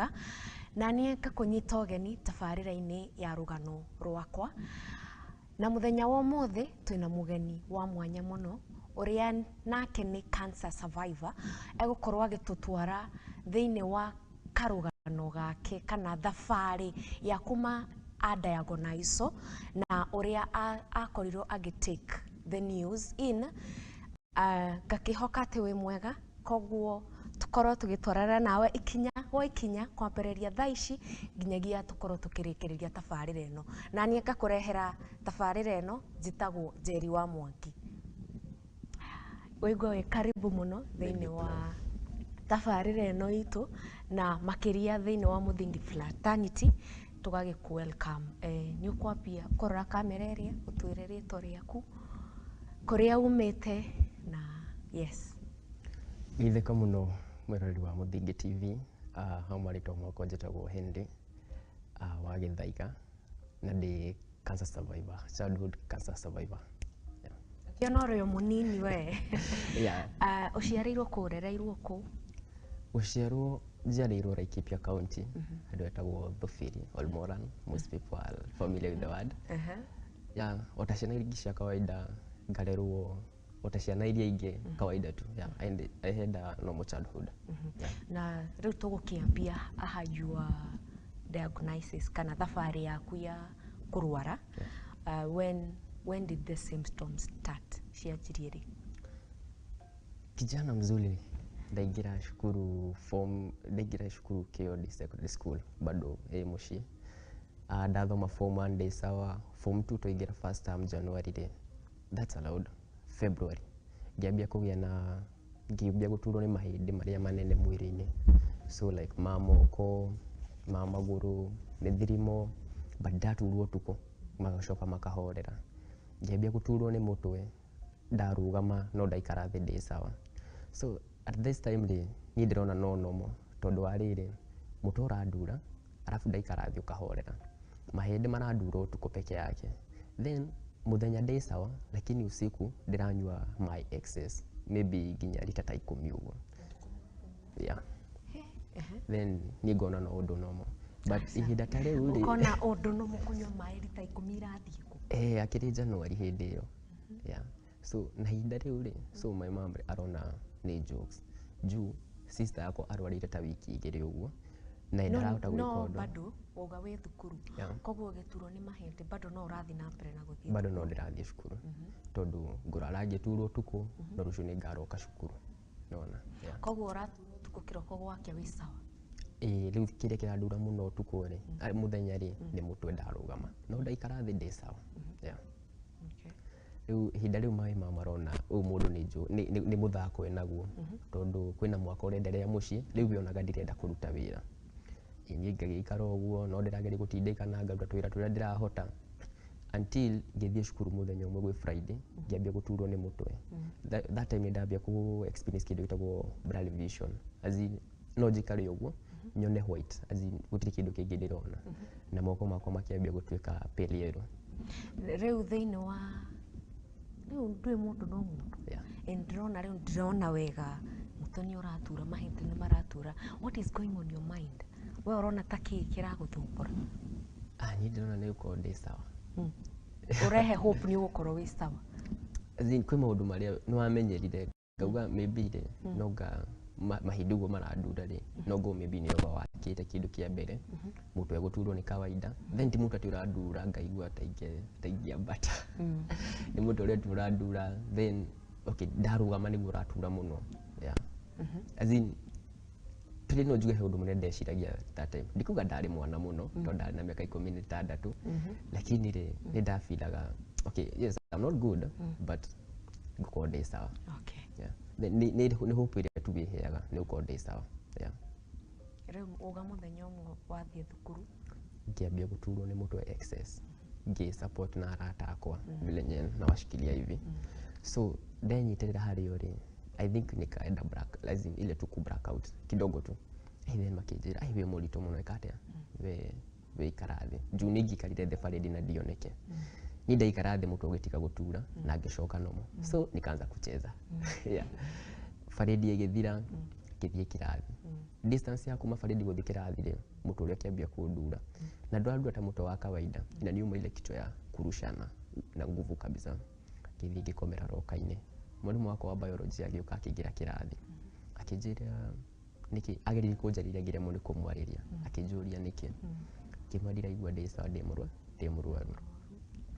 Mwega na niĩ ngakũnyita ũgeni tabarĩra-inĩ ya rũgano rwakwa. Na mũthenya wa ũmũthĩ twĩna mũgeni wa mwanya mũno ũrĩa nake nĩ cancer survivor, egũkorwo agĩtũtwara thĩinĩ wa karũgano gake kana thabarĩ ya kuma a diagnose na ũrĩa akorirwo agĩ take the news in. Ngakĩhoka atĩ wĩ mwega, koguo tũkorwo tũgĩtwarana nawe ikinya gwa ikinya kwambĩrĩria thaa ici nginyagia tũkorwo tũkĩrĩkĩrĩria tabarĩra ĩno. Na niĩ ngakũrehera tabarĩra ĩno, njĩtagwo Njeri wa Mwangi. Wĩigua wĩ karibu mũno thĩinĩ wa tabarĩra ĩno itũ na makĩria thĩinĩ wa Mũthingi Fraternity tũgagĩkũ welcome. Nĩ ũkwambia kũrora kamera ĩrĩa ũtwĩre rĩtwa rĩaku, kũrĩa umĩte na yes. Geithĩka mũno mwĩroreri wa Mũthingi TV. Hau marĩtwa makwa njĩtagwo Henry wa Gĩthaiga na ndĩ cancer survivor, childhood cancer survivor. Yeah. Kĩona ũrĩ o mũnini we. Yeah. Ũciarĩirwo kũ, ũrereirwo kũ? Gũciarwo njiarĩirwo Laikipia County, handũ hetagwo Thubiri, Olmoran. Most people are familiar with the word. Yeah, ota ciana ingĩ cia kawaida ngarerwo ota ciana iria ingĩ kawaida tu. Yeah, I had a normal childhood. Yeah. Na rĩu tũgũkĩambia aha your diagnosis kana thabarĩ yaku ya kũrwara. When did the symptoms start? Cianjirie rĩ? Kijana mzuri, ndaingĩra cukuru form, ndaingĩra cukuru Kĩondi Secondary School, bado ĩ mũciĩ. Ndathoma form 1 ndĩ sawa, form 2 twaingĩra first term January rĩ, that's allowed, February ngĩambia kũgĩa na ngĩambia gũturwo nĩ mahĩndĩ marĩa manene mwĩrĩ-inĩ, so like ma moko, ma magũrũ, mĩthirimo, but ndaturwo ũtukũ magacoka makahorera. Ngĩambia gũturwo nĩ mũtwe ndarũgama, no ndaikara thĩ ndĩ sawa. So at this time rĩ, niĩ ndĩrona no normal tondũ wa rĩrĩ, mũtwe ũrandura arabu ndaikara thĩ ũkahorera, mahĩndĩ marandura ũtukũ peke yake, then mũthenya ndĩ sawa, lakini usiku ndĩranyua maĩ excess, maybe nginya rita ta 10 ũguo. Yeah, then niĩ ngona no ũndũ normal, but ihinda ta rĩu rĩ, Ũkona ũndũ no mũkũnyua maĩ rita 10 irathiĩ kũ? Eh, akĩrĩ January hĩndĩ ĩyo. Yeah, so na ihinda rĩu rĩ, so my mom arona nĩ jokes juu sister yakwa arwarĩte ta wiki 2 ũguo na ndarahota gwĩka No ũndũ. Bado wauga wĩ thukuru? Yeah. Koguo ũgĩturwo nĩ mahĩndĩ bado no ũrathiĩ na mbere na gũthiĩ? Bado no ndĩrathiĩ cukuru tondũ ngũrara ngĩturwo ũtukũ, no rũciũ nĩ ngaroka cukuru nona. Yeah. Koguo ũraturwo ũtukũ, kĩroko gwakĩa wĩ sawa? Ĩĩ, rĩu kĩrĩa kĩrandura mũno ũtukũ rĩ, mũthenya rĩ, nĩ mũtwe ndarũgama, no ndaikara thĩ ndĩ sawa. Yeah. Rĩu ihinda rĩu maĩ ma marona ũyũ mũndũ nĩ mũthako enaguo tondũ kwĩna mwaka ũrenderea mũciĩ, rĩu we onaga ndirenda kũruta wĩra. Ĩ, niĩ ngagĩikara ũguo no ndĩrageria gũtindĩkana ngaruta twĩra tũrĩa ndĩrahota until ngĩthiĩ cukuru mũthenya ũmwe gwĩ Friday, ngĩambia gũturwo nĩ mũtwe. That time nĩ ndambia kũ experience kĩndũ gĩtagwo blurry vision, as in no njikare ũguo nyone white, as in gũtirĩ kĩndũ kĩngĩ ndĩrona, na moko makwa makĩambia gũtuĩka pale yellow. Rĩu thĩinĩ wa rĩu ndwĩ mũndũ no mũndũ? Yeah. Ĩ, ndĩrona rĩu ndĩrona wega, mũtwe nĩ ũratura, mahĩndĩ nĩ maratura. What is going on your mind? We ũrona ta kĩĩ kĩragũthumbũra? Ah, niĩ ndĩrona nĩ gũkorwo ndĩ sawa. Ũrehe hope nĩ ũgũkorwo wĩ sawa? As in, kwĩ maũndũ marĩa nĩ wamenyerire, ngauga maybe rĩ, no nga mahĩndĩ ũguo marandura rĩ, no ngo maybe nĩ overworkĩte. Kĩndũ kĩa mbere, mũtwe gũturwo nĩ kawaida, then ti mũtwe atĩ ũrandura ngaigua ta ingĩambata, nĩ mũtwe ũrĩa tu ũrandura, then okay, ndarũgama nĩguo ũratura mũno. Yeah, as in tũrĩ no njuge he ũndũ mũnene ndeciragia that time. Ndikuga ndarĩ mwana mũno tondũ ndarĩ na mĩaka 16, lakini rĩ, nĩ ndabilaga okay, yes, I'm not good, but ngũkorwo ndĩ sawa. Yeah. Nĩ hope ĩrĩa tu wĩheaga nĩ gũkorwo ndĩ sawa. Yeah. Rĩu uga mũthenya ũmwe wathiĩ thukuru? Ngĩambia gũturwo nĩ mũtwe excess, ngĩ support na arata akwa vile nye nawashikilia hivi, so ndenyitĩrĩra harĩ o rĩ, I think nikaenda black, lazim ile tu ku black out kidogo tu. Hey, then makĩnjĩra, "Ai, wĩ mũritũ mũno, ĩka atĩa, we wĩikara thĩ." Juu nĩ ingĩikarire thĩ baridi na ndioneke ni ndaikara thĩ, mũtwe ũgĩtiga gũtura na ngĩcoka normal, so nikaanza kucheza. Yeah. Baridi ĩgĩthira. Ngĩthiĩ kĩrathi. Distance ya kuma baridi gũthiĩ kĩrathi rĩ, mũtwe ũrĩa ũkĩambia kũndura, na ndũrandura ta mũtwe wa kawaida, inaniuma ile kichwa ya kurushana na nguvu kabisa. Ngĩthiĩ ngĩkomera roka-inĩ. Mwarimũ wakwa wa biology agĩũka akĩingĩra kĩrathi, akĩnjĩra nĩkĩ. Ageririe kũnjarĩria ngĩremwo nĩ kũmwarĩria. Akĩnjũria nĩkĩ. Ngĩmwĩra ndiraigua ndĩ sawa, ndĩ mũrwaru.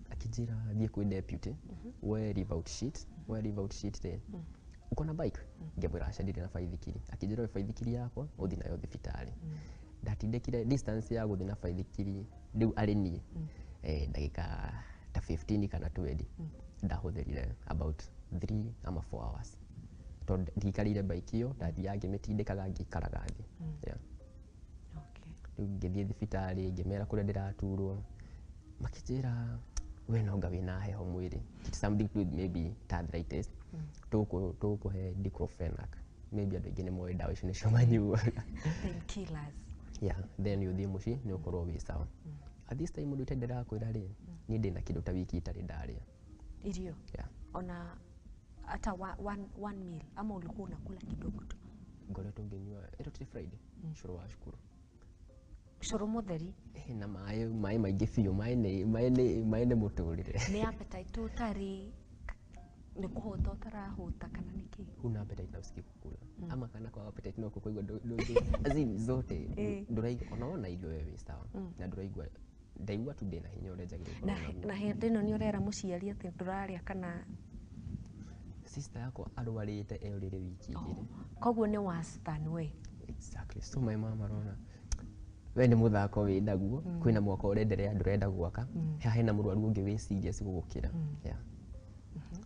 Akĩnjĩra thiĩ kwĩ deputy woe leave out sheet. Woe leave out sheet rĩ, uko na bike? Ngĩmwĩra aca, ndirĩ na baithikiri. Akĩnjĩra oe baithikiri yakwa ũthiĩ nayo thibitarĩ. Ndatindĩkire distance ya gũthiĩ na baithikiri rĩu arĩ niĩ ndagĩka ta 15 kana 20. Ndahũthĩrire about 3 ama 4 hours tondũ ndiikarĩire bike ĩyo, ndathiaga ngĩmĩtindĩkaga ngĩikaraga thĩ, yeah. Rĩu ngĩthiĩ thibitarĩ, ngĩmera kũrĩa ndĩraturwo, makĩnjĩra we nonga wĩna heho mwĩrĩ. It's something to do with maybe arthritis. Tũgũkũhe diclofenac. Maybe andũ aingĩ nĩ moĩ ndawa icio nĩcio manyuaga. Painkillers. Yeah, then ũthiĩ mũciĩ nĩ ũkorwo wĩ sawa. At this time ũndũ itarĩ ndĩrakwĩra rĩ, niĩ ndĩna kĩndũ ta wiki itarĩ ndarĩa. Irio? Yeah. Ona hata one meal, ama ulikuwa unakula kidogo tu? Ngoretwo ngĩnyua ĩro tĩ Friday cũrũ wa cukuru. Cũrũ mũtheri? Eh, na maĩ maingĩ biũ. Maĩ nĩ mũtũrĩre. Nĩ appetite ũtarĩ, nĩ kũhũta ũtarahũta, kana nĩ kĩ? Huna appetite na usikii kukula, ama kana kwa appetite no kũigua as in zote. Ndũraigua ona wona irio wewe wĩ sawa na ndũraigua. Ndaigua tu ndĩna hinya ũrĩa njagĩrĩirwo Na, gũkorwo naguo. na hĩndĩ ĩno nĩ ũrera mũciari atĩ ndũrarĩa kana? Sister yakwa arwarĩte e ũrĩrĩ wiki 2. Koguo nĩ worse than we. Exactly. So my mama arona we nĩ mũthako wĩ naguo, kwĩna mwaka ũrenderea ndũrenda gwaka, haha hena mũrwaru ũngĩ wĩ serious gũgũkĩra, yeah.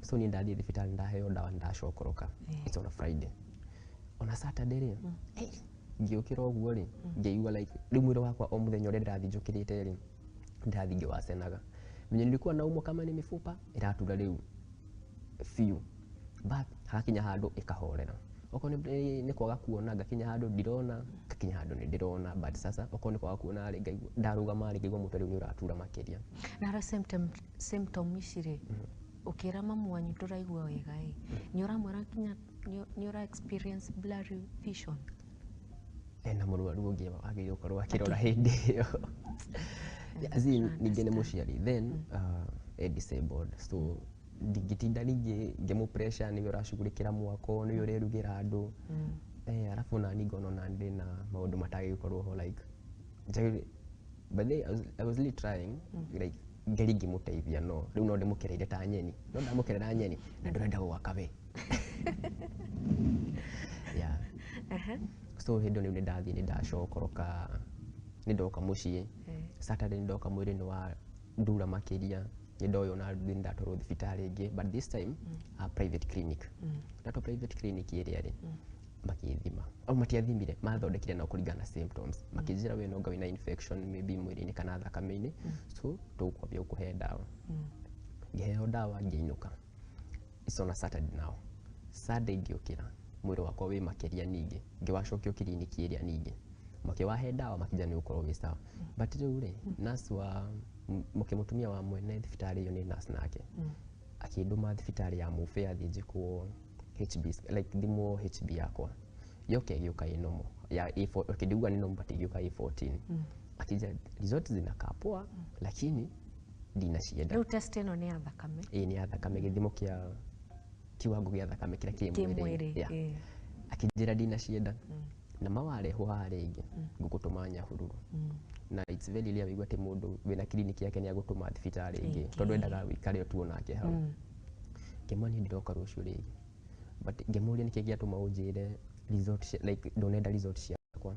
So niĩ ndathiĩ thibitarĩ, ndaheo ndawa, ndacokoroka. It's on a Friday. Ona Saturday rĩ, ngĩũkĩra ũguo rĩ, ngĩigua like rĩu mwĩrĩ wakwa o mũthenya ũrĩa ndĩrathiĩ njũkĩrĩte rĩ, ndĩrathiĩ ngĩwacenaga venye nilikuwa naumwa kama ni mifupa ĩratura rĩu biũ, but hagakinya handũ ĩkahorera. Okorwo nĩ kwaga kuona, ngakinya handũ ndirona, ngakinya handũ nĩ ndĩrona, but sasa okorwo nĩ kwaga kuona rĩ, ngaigua ndarũgama rĩ, ngaigua mũtwe rĩu nĩ ũratura makĩria. Na harĩa symptom ici rĩ, ũkĩra mamu wanyu ndũraigua wega ĩ, nĩ ũramwĩra nginya nĩ ũra experience blurry vision? Ena mũrwaru ũngĩ wagĩrĩirwo gũkorwo akĩrora hĩndĩ ĩyo. As in, ningĩ nĩ mũciari, then e disabled, so ndingĩtinda ningĩ ngĩmũ pressure nĩwe ũracugurĩkĩra mwako, nĩwe ũrerugĩra andũ, arabu ona niĩ ngona ona ndĩ na maũndũ matagĩrĩire ho like njagĩrĩire. But then I was really trying like ngeri ngĩmũteithia, no rĩu no ndĩmũkereire ta nyeni, no ndamũkerera nyeni na ndũrenda gwaka we, yeah. So hĩndĩ ĩyo rĩu nĩ ndathiĩ, nĩ ndacokoroka, nĩ ndoka mũciĩ Saturday, nĩ ndoka mwĩrĩ nĩ wa ndura makĩria, nĩ ndoywo na nĩ ndatwarwo thibitarĩ ĩngĩ, but this time a private clinic. Ndatwarwo private clinic ĩrĩa rĩ, makĩthima au matiathimire, mathondekire na kũringana na symptoms, makĩnjĩra we nonga wĩna infection maybe mwĩrĩ-inĩ kana thakame-inĩ, so tũkwambia gũkũhe ndawa. Ngĩheo ndawa, ngĩinũka. It's on a Saturday now. Sunday ngĩũkĩra mwĩrĩ wakwa wĩ makĩria, ningĩ ngĩwacokio kiriniki ĩrĩa, ningĩ makĩwahe ndawa, makĩnjĩra nĩ ũgũkorwo wĩ sawa. But rĩu rĩ, nurse wa mũke mũtumia wa mwene thibitarĩ ĩyo nĩ nurse, nake akĩndũma thibitarĩ ya Mũbĩa thiĩ njĩkwo HB, like thimwo HB yakwa yoke. Ĩgĩũka ĩ normal ya A4. Okay, ndiuga nĩ normal, but ĩgĩũka A14. Akija result zinakaa poa, lakini ndinacienda. Rĩu test ĩno nĩ ya thakame? Ĩĩ, nĩ ya thakame, gĩthimo kĩa kiwango gĩa thakame kĩrĩa kĩ kĩ mwĩrĩ. Mwĩrĩ. Yeah. Akĩnjĩra ndinacienda na mawarehwo haha rĩngĩ ngũgũtũma Nyahururu. Na it's very rare wĩigua atĩ mũndũ wĩna kiriniki yake nĩ agũtũma thibitarĩ ĩngĩ, Ĩngĩ. tondũ endaga wĩikare tu onake hau. Ngĩmwĩra niĩ ndiroka rũciũ rĩngĩ, but ngĩmũria nĩkĩ gĩatũma ũnjĩre result like ndũnenda result ciakwa.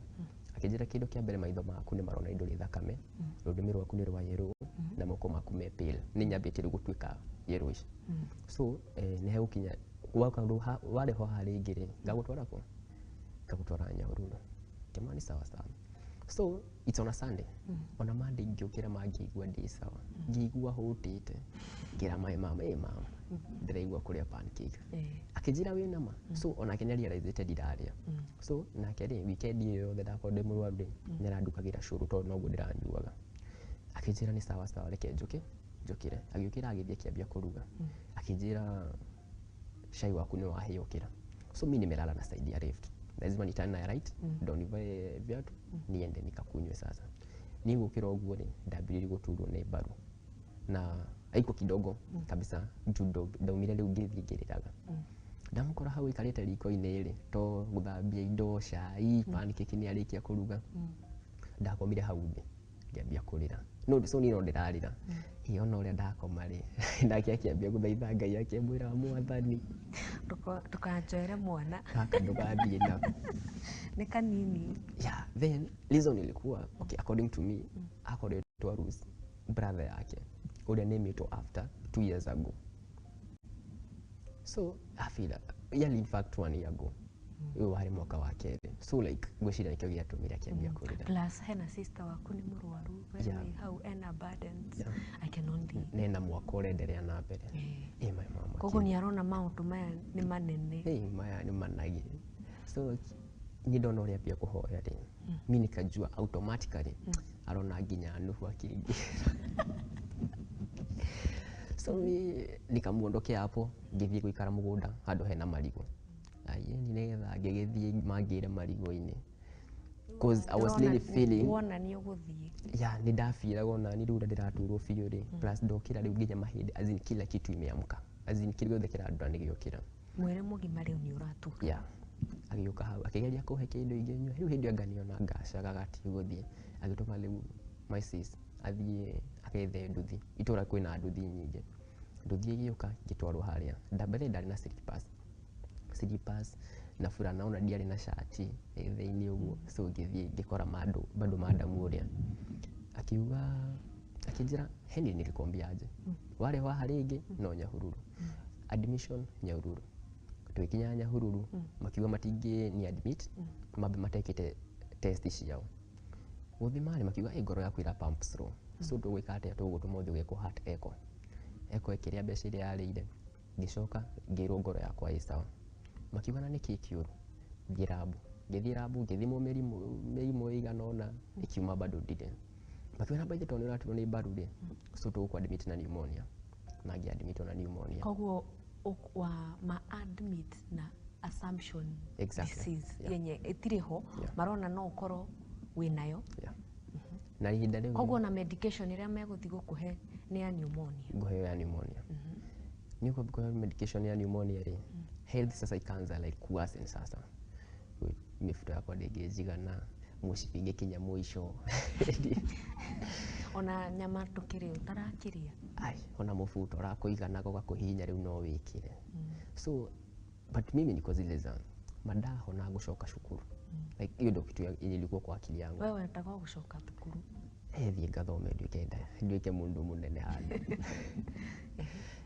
Akĩnjĩra kĩndũ kĩa mbere, maitho maku nĩ marona indo rĩ thakame, rũrĩmĩ rwaku nĩ rwa yellow na moko maku me pale, nĩ nyambĩtie rĩu gũtuĩka yellowish. So nĩ hegũkinya waka warehwo haha rĩngĩ rĩ, ngagũtwara kũ? Ngagũtwara Nyahururu. Ngĩmwĩra nĩ sawa sawa. So it's on a Sunday. Ona Monday ngĩũkĩra mangĩigua ndĩ sawa, ngĩigua hũtĩte, ngĩra my mama, "Ĩ mama, ndĩraigua kũrĩa pancake." Akĩnjĩra wĩ nama. So onake nĩ realizĩte ndirarĩa. So nake rĩ, weekend ĩyo yothe ndakorwo ndĩ mũrwaru rĩ, nĩ arandugagĩra cũrũ tondũ noguo ndĩranyuaga. Akĩnjĩra nĩ sawa sawa, reke njũke njũkĩre. Agĩũkĩra, agĩthiĩ akĩambia kũruga, akĩnjĩra cai waku nĩ wahĩa, ũkĩra. So mi nimelala na side ya left. Lazima niturn na right ndo nivae viatu niende nikakunywe. Sasa niĩ gũkĩra ũguo rĩ, ndambĩrĩirie gũturwo nĩ mbaru na haiko kidogo kabisa juu ndaumire rĩu ngĩthiĩ ngĩrĩraga. Ndamũkora hau aikarĩte riko-inĩ rĩ, to gũthambia indo, cai, pancake nĩ arĩkia kũruga. Ndakomire hau thĩ ngĩambia kũrĩra. No so niĩ no ndĩrarĩra ĩ ona ũrĩa ndakoma rĩ, nake akĩambia gũthaitha Ngai akĩmwĩra, "Mwathani, Ndũkanjoere mwana. Gaka ndũgathiĩ nako." Nĩ kanini. Yeah, then reason ilikuwa, okay, according to me, akoretwo lose brother yake ũrĩa nametwo after 2 years ago. So I feel yearly, in fact one year ago, ũyũ warĩ mwaka wa kerĩ. So like ngwĩciria nĩkĩo gĩatũmire akĩambia kũrĩra. Plus hena sister waku nĩ mũrwaru, we wĩ hau ena burdens. I can only Nena mwaka ũrenderea na mbere. Eh, my mama. Koguo nĩ arona maũndũ maya nĩ manene. Hey, maya nĩ managi. So niĩ ndona ũrĩa ambia kũhoya rĩ, mi nikajua automatically arona nginya Nuhu akĩingĩra. So mi nikamuondokea hapo, ngĩthiĩ gũikara mũgũnda handũ hena marigũ. Aiye, nĩgetha ngĩgĩthiĩ mangĩre marigũ-inĩ, 'cause I was really feeling Wona nĩ ũgũthiĩ. Yeah, nĩ ndabiraga ona ni rĩu ũrĩa ndĩraturwo biũ rĩ, plus ndokĩra rĩu nginya mahĩndĩ, as in kila kitu imeamka, as in kĩrĩa gĩothe kĩrandura nĩ gĩokĩra. Mwĩrĩ mũgima rĩu nĩ ũratura. Yeah, agĩũka hau akĩgeria kũhe kĩndũ ingĩnyua. Rĩu hĩndĩ ĩyo nganiona ngacaga gatigũthiĩ, agĩtũma rĩu my sis athiĩ agethe nduthi. Itũra kwĩna nduthi nyingĩ. Nduthi ĩgĩũka, ngĩtwarwo harĩa. Mbere ndarĩ na slippers, slippers na burana, ona ndiarĩ na cati thĩinĩ ũguo. So ngĩthiĩ ngĩkora mando bado madamu ũrĩa akiuga, akĩnjĩra, "Henry, nilikwambia aje wale waha rĩngĩ no Nyahururu admission." Nyahururu twĩkinya Nyahururu, makiuga matingĩ ni admit mambe matekĩte test ciao. Gũthima rĩ, makiuga, "Ĩ ngoro yaku ĩra pump slow, so tũgwĩka atĩa? Tũgũtũma ũthiĩ ũgekwo heart echo." Echo ĩkĩrĩa mbeca iria yarĩire. Ngĩcoka ngĩrwo ngoro yakwa ĩ sawa. Makiuga, "Na nĩkĩ kĩũru? Thiĩ lab." Ngĩthiĩ lab, ngĩthimwo mĩrimũ ĩigana ũna, ĩkiuma bado ndirĩ. Makiuga, "Na by the way, tondũ nĩ ũraturwo nĩ mbaru rĩ, so tũgũkũ admit na pneumonia." Na ngĩ admit na pneumonia. Koguo wa ma admit na assumption disease yenye ĩtirĩ ho. Marona no ũkorwo wĩnayo. Yeah. Na ihinda rĩu Koguo na medication ĩrĩa megũthiĩ gũkũhe nĩ ya pneumonia. Ngũheo ya pneumonia. Nĩ kũheo medication ya pneumonia rĩ, health sasa ikaanza like kuworsen. Sasa mĩbuto yakwa ndĩngĩnjigana, mũcibi ngĩkinya mũico. Ona nyama ndũkĩrĩ ũtarakĩrĩa. Ai, ona mũbuto ũrakũiganaga ũgakũhihinya rĩu no wĩkĩre. So but mimi niko zile za madahona gũcoka cukuru. Like hiyo ndio kitu yenye ilikuwa kwa akili yangu. We wendaga o gũcoka thukuru. Eh, thiĩ ngathome, nduĩke mũndũ mũnene handũ.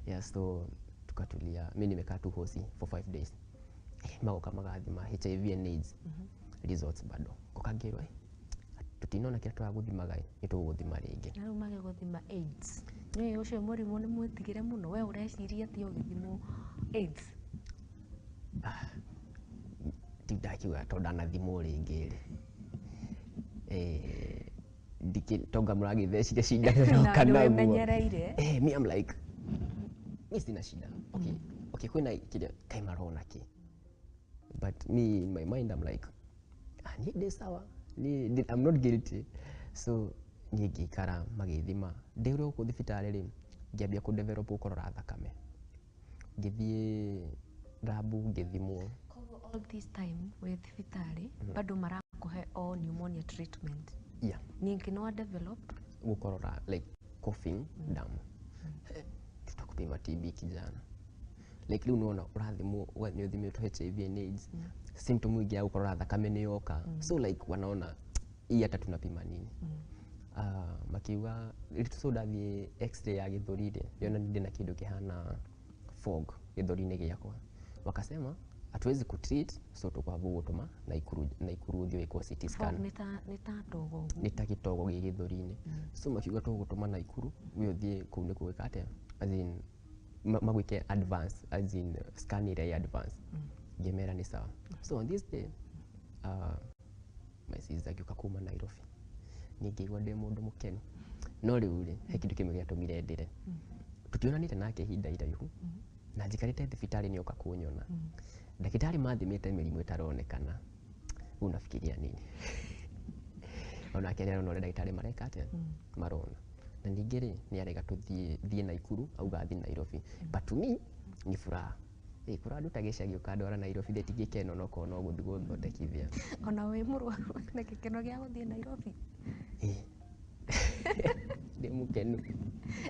Yeah, so tukatulia. Mi nimekaa tu hosi for 5 days. Eh, magoka magathima HIV and AIDS results, bado ngũkangĩrwo, eh, tũtinona kĩrĩa tũragũthimaga ĩ, nĩ tũgũgũthima rĩngĩ. Na rĩu magĩgũthima AIDS, nĩ ũcio mũrimũ nĩ mwĩtigĩre mũno. We ũreciria atĩ ũgĩthimwo AIDS? Ti ndakiuga tondũ ndanathimwo rĩngĩ rĩ, eh, tonga mũragĩthecire cindano. Na Ĩroka nĩ naguo. Wĩmenyereire. Eh, me I'm like, mi sina shida. Okay, kwĩna kĩrĩa kaĩ marona kĩ, but me in my mind I'm like, ah, niĩ ndĩ sawa. I'm not guilty. So niĩ ngĩikara magĩthima ndĩ ũrĩa gũkũ thibitarĩ rĩ, ngĩambia kũ develop gũkorora thakame, ngĩthiĩ lab ngĩthimwo. Koguo all this time wĩ thibitarĩ bado marakũhe o pneumonia treatment? Yeah. Ningĩ no develop Gukorora, like coughing damu. Eh, tutakupima TB, kijana. Like rĩu nĩwona ũrathimwo, nĩ ũthimĩtwo HIV and AIDS, symptom ingĩ ya gũkorora thakame nĩ yoka. So like wanaona hii hata tunapima nini? Makiuga, so ndathiĩ x-ray ya gĩthũri rĩ, yona ndĩ na kĩndũ kĩhana fog gĩthũri-inĩ gĩakwa. Wakasema hatuwezi kutreat, so tũkwamba gũtũma Naikuru, Naikuru ũthiĩ wĩkwo CT scan. Fog nĩ ta ndogo ũguo? Nĩ ta gĩtogo gĩ gĩthũri-inĩ. So makiuga tũgũtũma Naikuru, we ũthiĩ kũu nĩ gwĩka atĩa, as in magwĩke advance, as in scan ĩrĩa ĩ advance. Ngĩmera nĩ sawa. So on this day, my sister agĩũka kuma Nairobi. Niĩ ngĩigua ndĩ mũndũ mũkenu, no rĩu rĩ, he kĩndũ kĩmwe gĩatũmire ndĩre. Tũtionanĩte nake ihinda iraihu na njikarĩte thibitarĩ, nĩ oka kũnyona. Ndagĩtarĩ mathimĩte mĩrimũ ĩtaronekana. Unafikiria nini? Onake nĩ arona ũrĩa ndagĩtarĩ mareka atĩa, marona. Na ningĩ rĩ, nĩ arega tũthiĩ thiĩ Naikuru, auga athiĩ Nairobi, but to me ni furaha. Ĩ kũranduta gĩcagi ũkandwara Nairobi, thĩ tingĩkena onokorwo no gũthiĩ gũthondekithia. Ona wĩ mũrwaru na gĩkeno gĩa gũthiĩ Nairobi. Ĩ ndĩ mũkenu.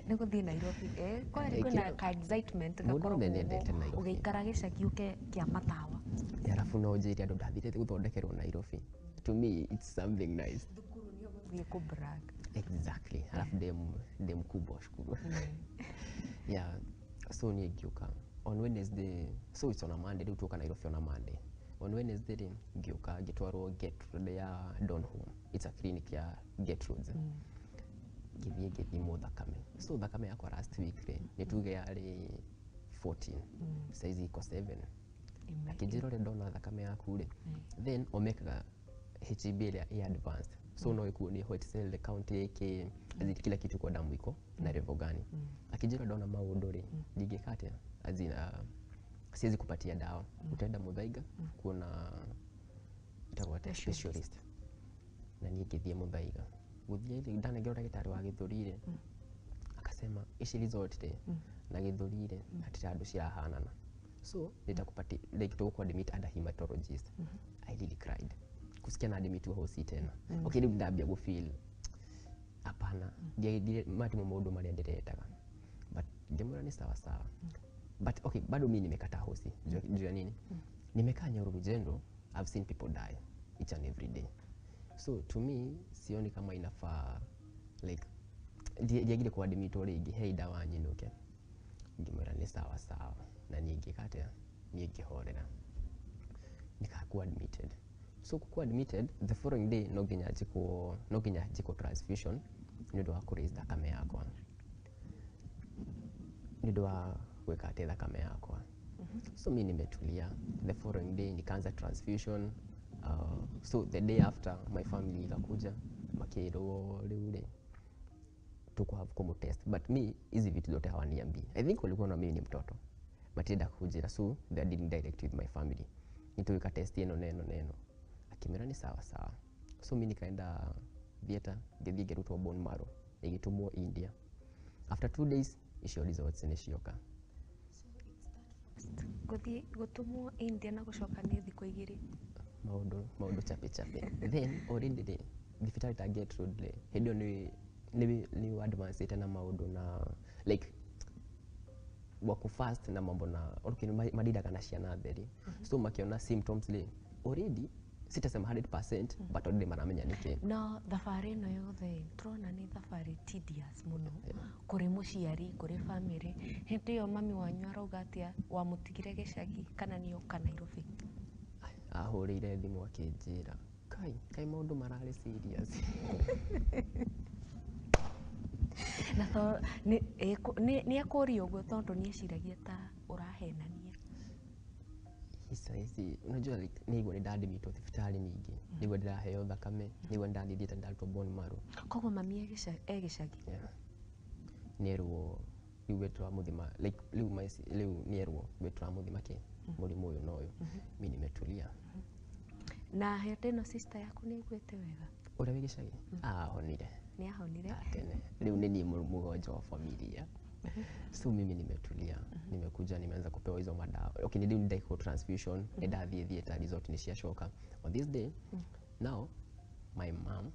Nĩ gũthiĩ Nairobi, kweri Eh, kwĩna ka excitement Mũndũ gakoragwo wothe nĩendete ho Nairobi. ũgĩikara gĩcagi ũke kĩa matawa. Arabu no njĩre andũ ndathire gũthondekerwo Nairobi. To me it's something nice. Thukuru nĩ ũgũthiĩ kũ brag. Exactly. Alafu ndĩ mkubwa cukuru. Yeah, so niĩ ngĩũka on Wednesday, so it's on a Monday, rĩu tuoka Nairobi on a Monday. On Wednesday rĩ, ngĩũka ngĩtwarwo Gertrude ya Donholm. It's a clinic ya Gertrudes. Ngĩthiĩ ngĩthimwo thakame. So thakame yakwa last week rĩ, nĩ tuge yarĩ 14, saizi iko 7. Akĩnjĩra ũrĩa ndona thakame yaku rĩ, then omekaga HB ĩrĩa ĩ advanced, so no ĩkuonie white cell count ĩkĩ, as in kila kitu kwa damu iko na level gani. Akĩnjĩra ndona maũndũ rĩ, ndingĩka atĩa, as in, siwezi kupatia dawa, utaenda Muthaiga kuona ĩtagwo atĩa, specialist. Na niĩ ngĩthiĩ Muthaiga, gũthiĩ rĩ, ndanengerwo ndagĩtarĩ wa gĩthũri rĩ, akasema ici result rĩ na gĩthũri rĩ hatirĩ handũ cirahanana, so nitakupatia, like tũgũkũ under hematologist. I really cried kusikia na admit hosi tena. Okay, rĩu ndambia gũ feel hapana, matimo maũndũ marĩa ndĩrendaga, but ngĩmwĩra nĩ sawa sawa. But okay, bado mi nimekataa hosi. Juu ya nini? Nimekaa Nyahururu General, I've seen people die each and every day, so to me sioni kama inafaa, like ndiagire kuadmitwo rĩngĩ, hei dawa nyinũke. Ngĩmwĩra nĩ sawa sawa, na niĩ ngĩka atĩa, niĩ ngĩhorera, nikakuwa admitted. So kukuwa admitted, the following day no nginya njĩkwo transfusion nĩ ũndũ wa kũ raise thakame yakwa, nĩ ũndũ wa gwĩka atĩ thakame yakwa. So mi nimetulia, the following day nikaanza transfusion. So the day after, my family ikakuja, makĩrwo rĩu rĩ tuko have kumutest, but me hizi vitu zote hawaniambii. I think walikuwa na mimi ni mtoto, matienda kujira, so they are dealing direct with my family. Nituweka test ĩno na ĩno na ĩno, akĩmera nĩ sawa sawa. So mi nikaenda theatre, ngĩthiĩ ngĩrutwo bone marrow, ĩgĩtũmwo India. After 2 days icio results nĩ cioka. Gũthiĩ gũtũmwo India na gũcoka nĩ thikũ 2. Maũndũ maũndũ chape chape. Then already rĩ, thibitarĩ ta Gertrude rĩ, hĩndĩ ĩyo nĩ advance na maũndũ na like wako fast na mambo na okay, madiraga na ciana theri, so makiona symptoms rĩ already, sitasema 100%, but already maramenya nĩkĩ. No thabarĩ ĩno yothe tũrona nĩ thabarĩ tedious mũno kũrĩ mũciari, kũrĩ family. Hĩndĩ ĩyo mami wanyu arauga atĩa? Wamũtigire gĩcagi kana nĩ oka Nairobi? Ahũrĩire thimũ akĩnjĩra, kai kai maũndũ mararĩ serious. Na to nĩ ekũria ũguo tondũ nĩ eciragia ta ũrahenania. Ici unajua, like nĩigua nĩ ndadmitwo thibitarĩ, ningĩ nĩigua ndĩraheo thakame, nĩigua nĩ ndathiĩ theatre ndarutwo bone marrow. Koguo mami e gĩcagi? Yeah. Nĩerwo rĩu we tũramũthima, like rĩu rĩu nĩerwo we tũramũthima kĩ mũrimũ ũyũ na ũyũ. Mi nimetulia. Na hĩndĩ ĩno sister yaku nĩ aiguĩte wega? Ũrĩa wĩ gĩcagi ahonire. Nĩ ahonire? Tene. Rĩu nĩ niĩ mũgonjwa wa familia, so mimi nimetulia, nimekuja nimeanza kupewa hizo madawa. Okay, rĩu nĩ transfusion, nĩ ndathiĩ theatre, result nĩ ciacoka. On this day now my mom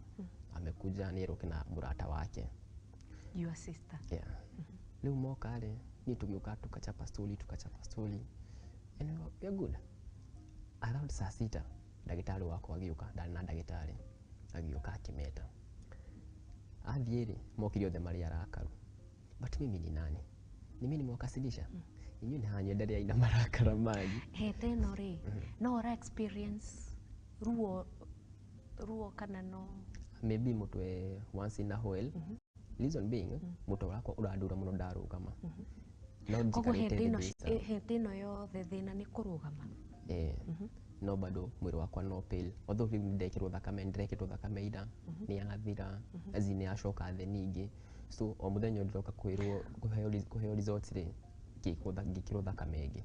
amekuja nĩerũke na mũrata wake. Your sister? Yeah. Rĩu moka rĩ, niĩ tũgĩũka tukachapa story, tukachapa story and we are good. Around saa 6 ndagĩtarĩ wakwa agĩũka, ndarĩ na ndagĩtarĩ, agĩũka akĩmeta. Athiĩ rĩ, mokire othe marĩ arakaru, but mimi ni nani? Ni mimi nimewakasirisha? Inyuĩ nĩ hanyenderea ina marakara manyu. Hĩndĩ ĩno rĩ, no ũra experience ruo ruo kana no? Maybe mũtwe once in a while, reason being mũtwe wakwa ũrandura mũno ndarũgama, no Koguo njikarĩte hĩndĩ ĩno thĩ sawa. Hĩndĩ ĩno yothe thĩna nĩ kũrũgama? Eh, no bado mwĩrĩ wakwa no pale, although rĩu nĩndekĩrwo thakame, nĩndĩrekĩrwo thakame ira, nĩ yathira, as in nĩ yacoka thĩ ningĩ. So o mũthenya ndĩroka kwĩrwo kũheo results rĩ, ngĩkĩrwo thakame ĩngĩ.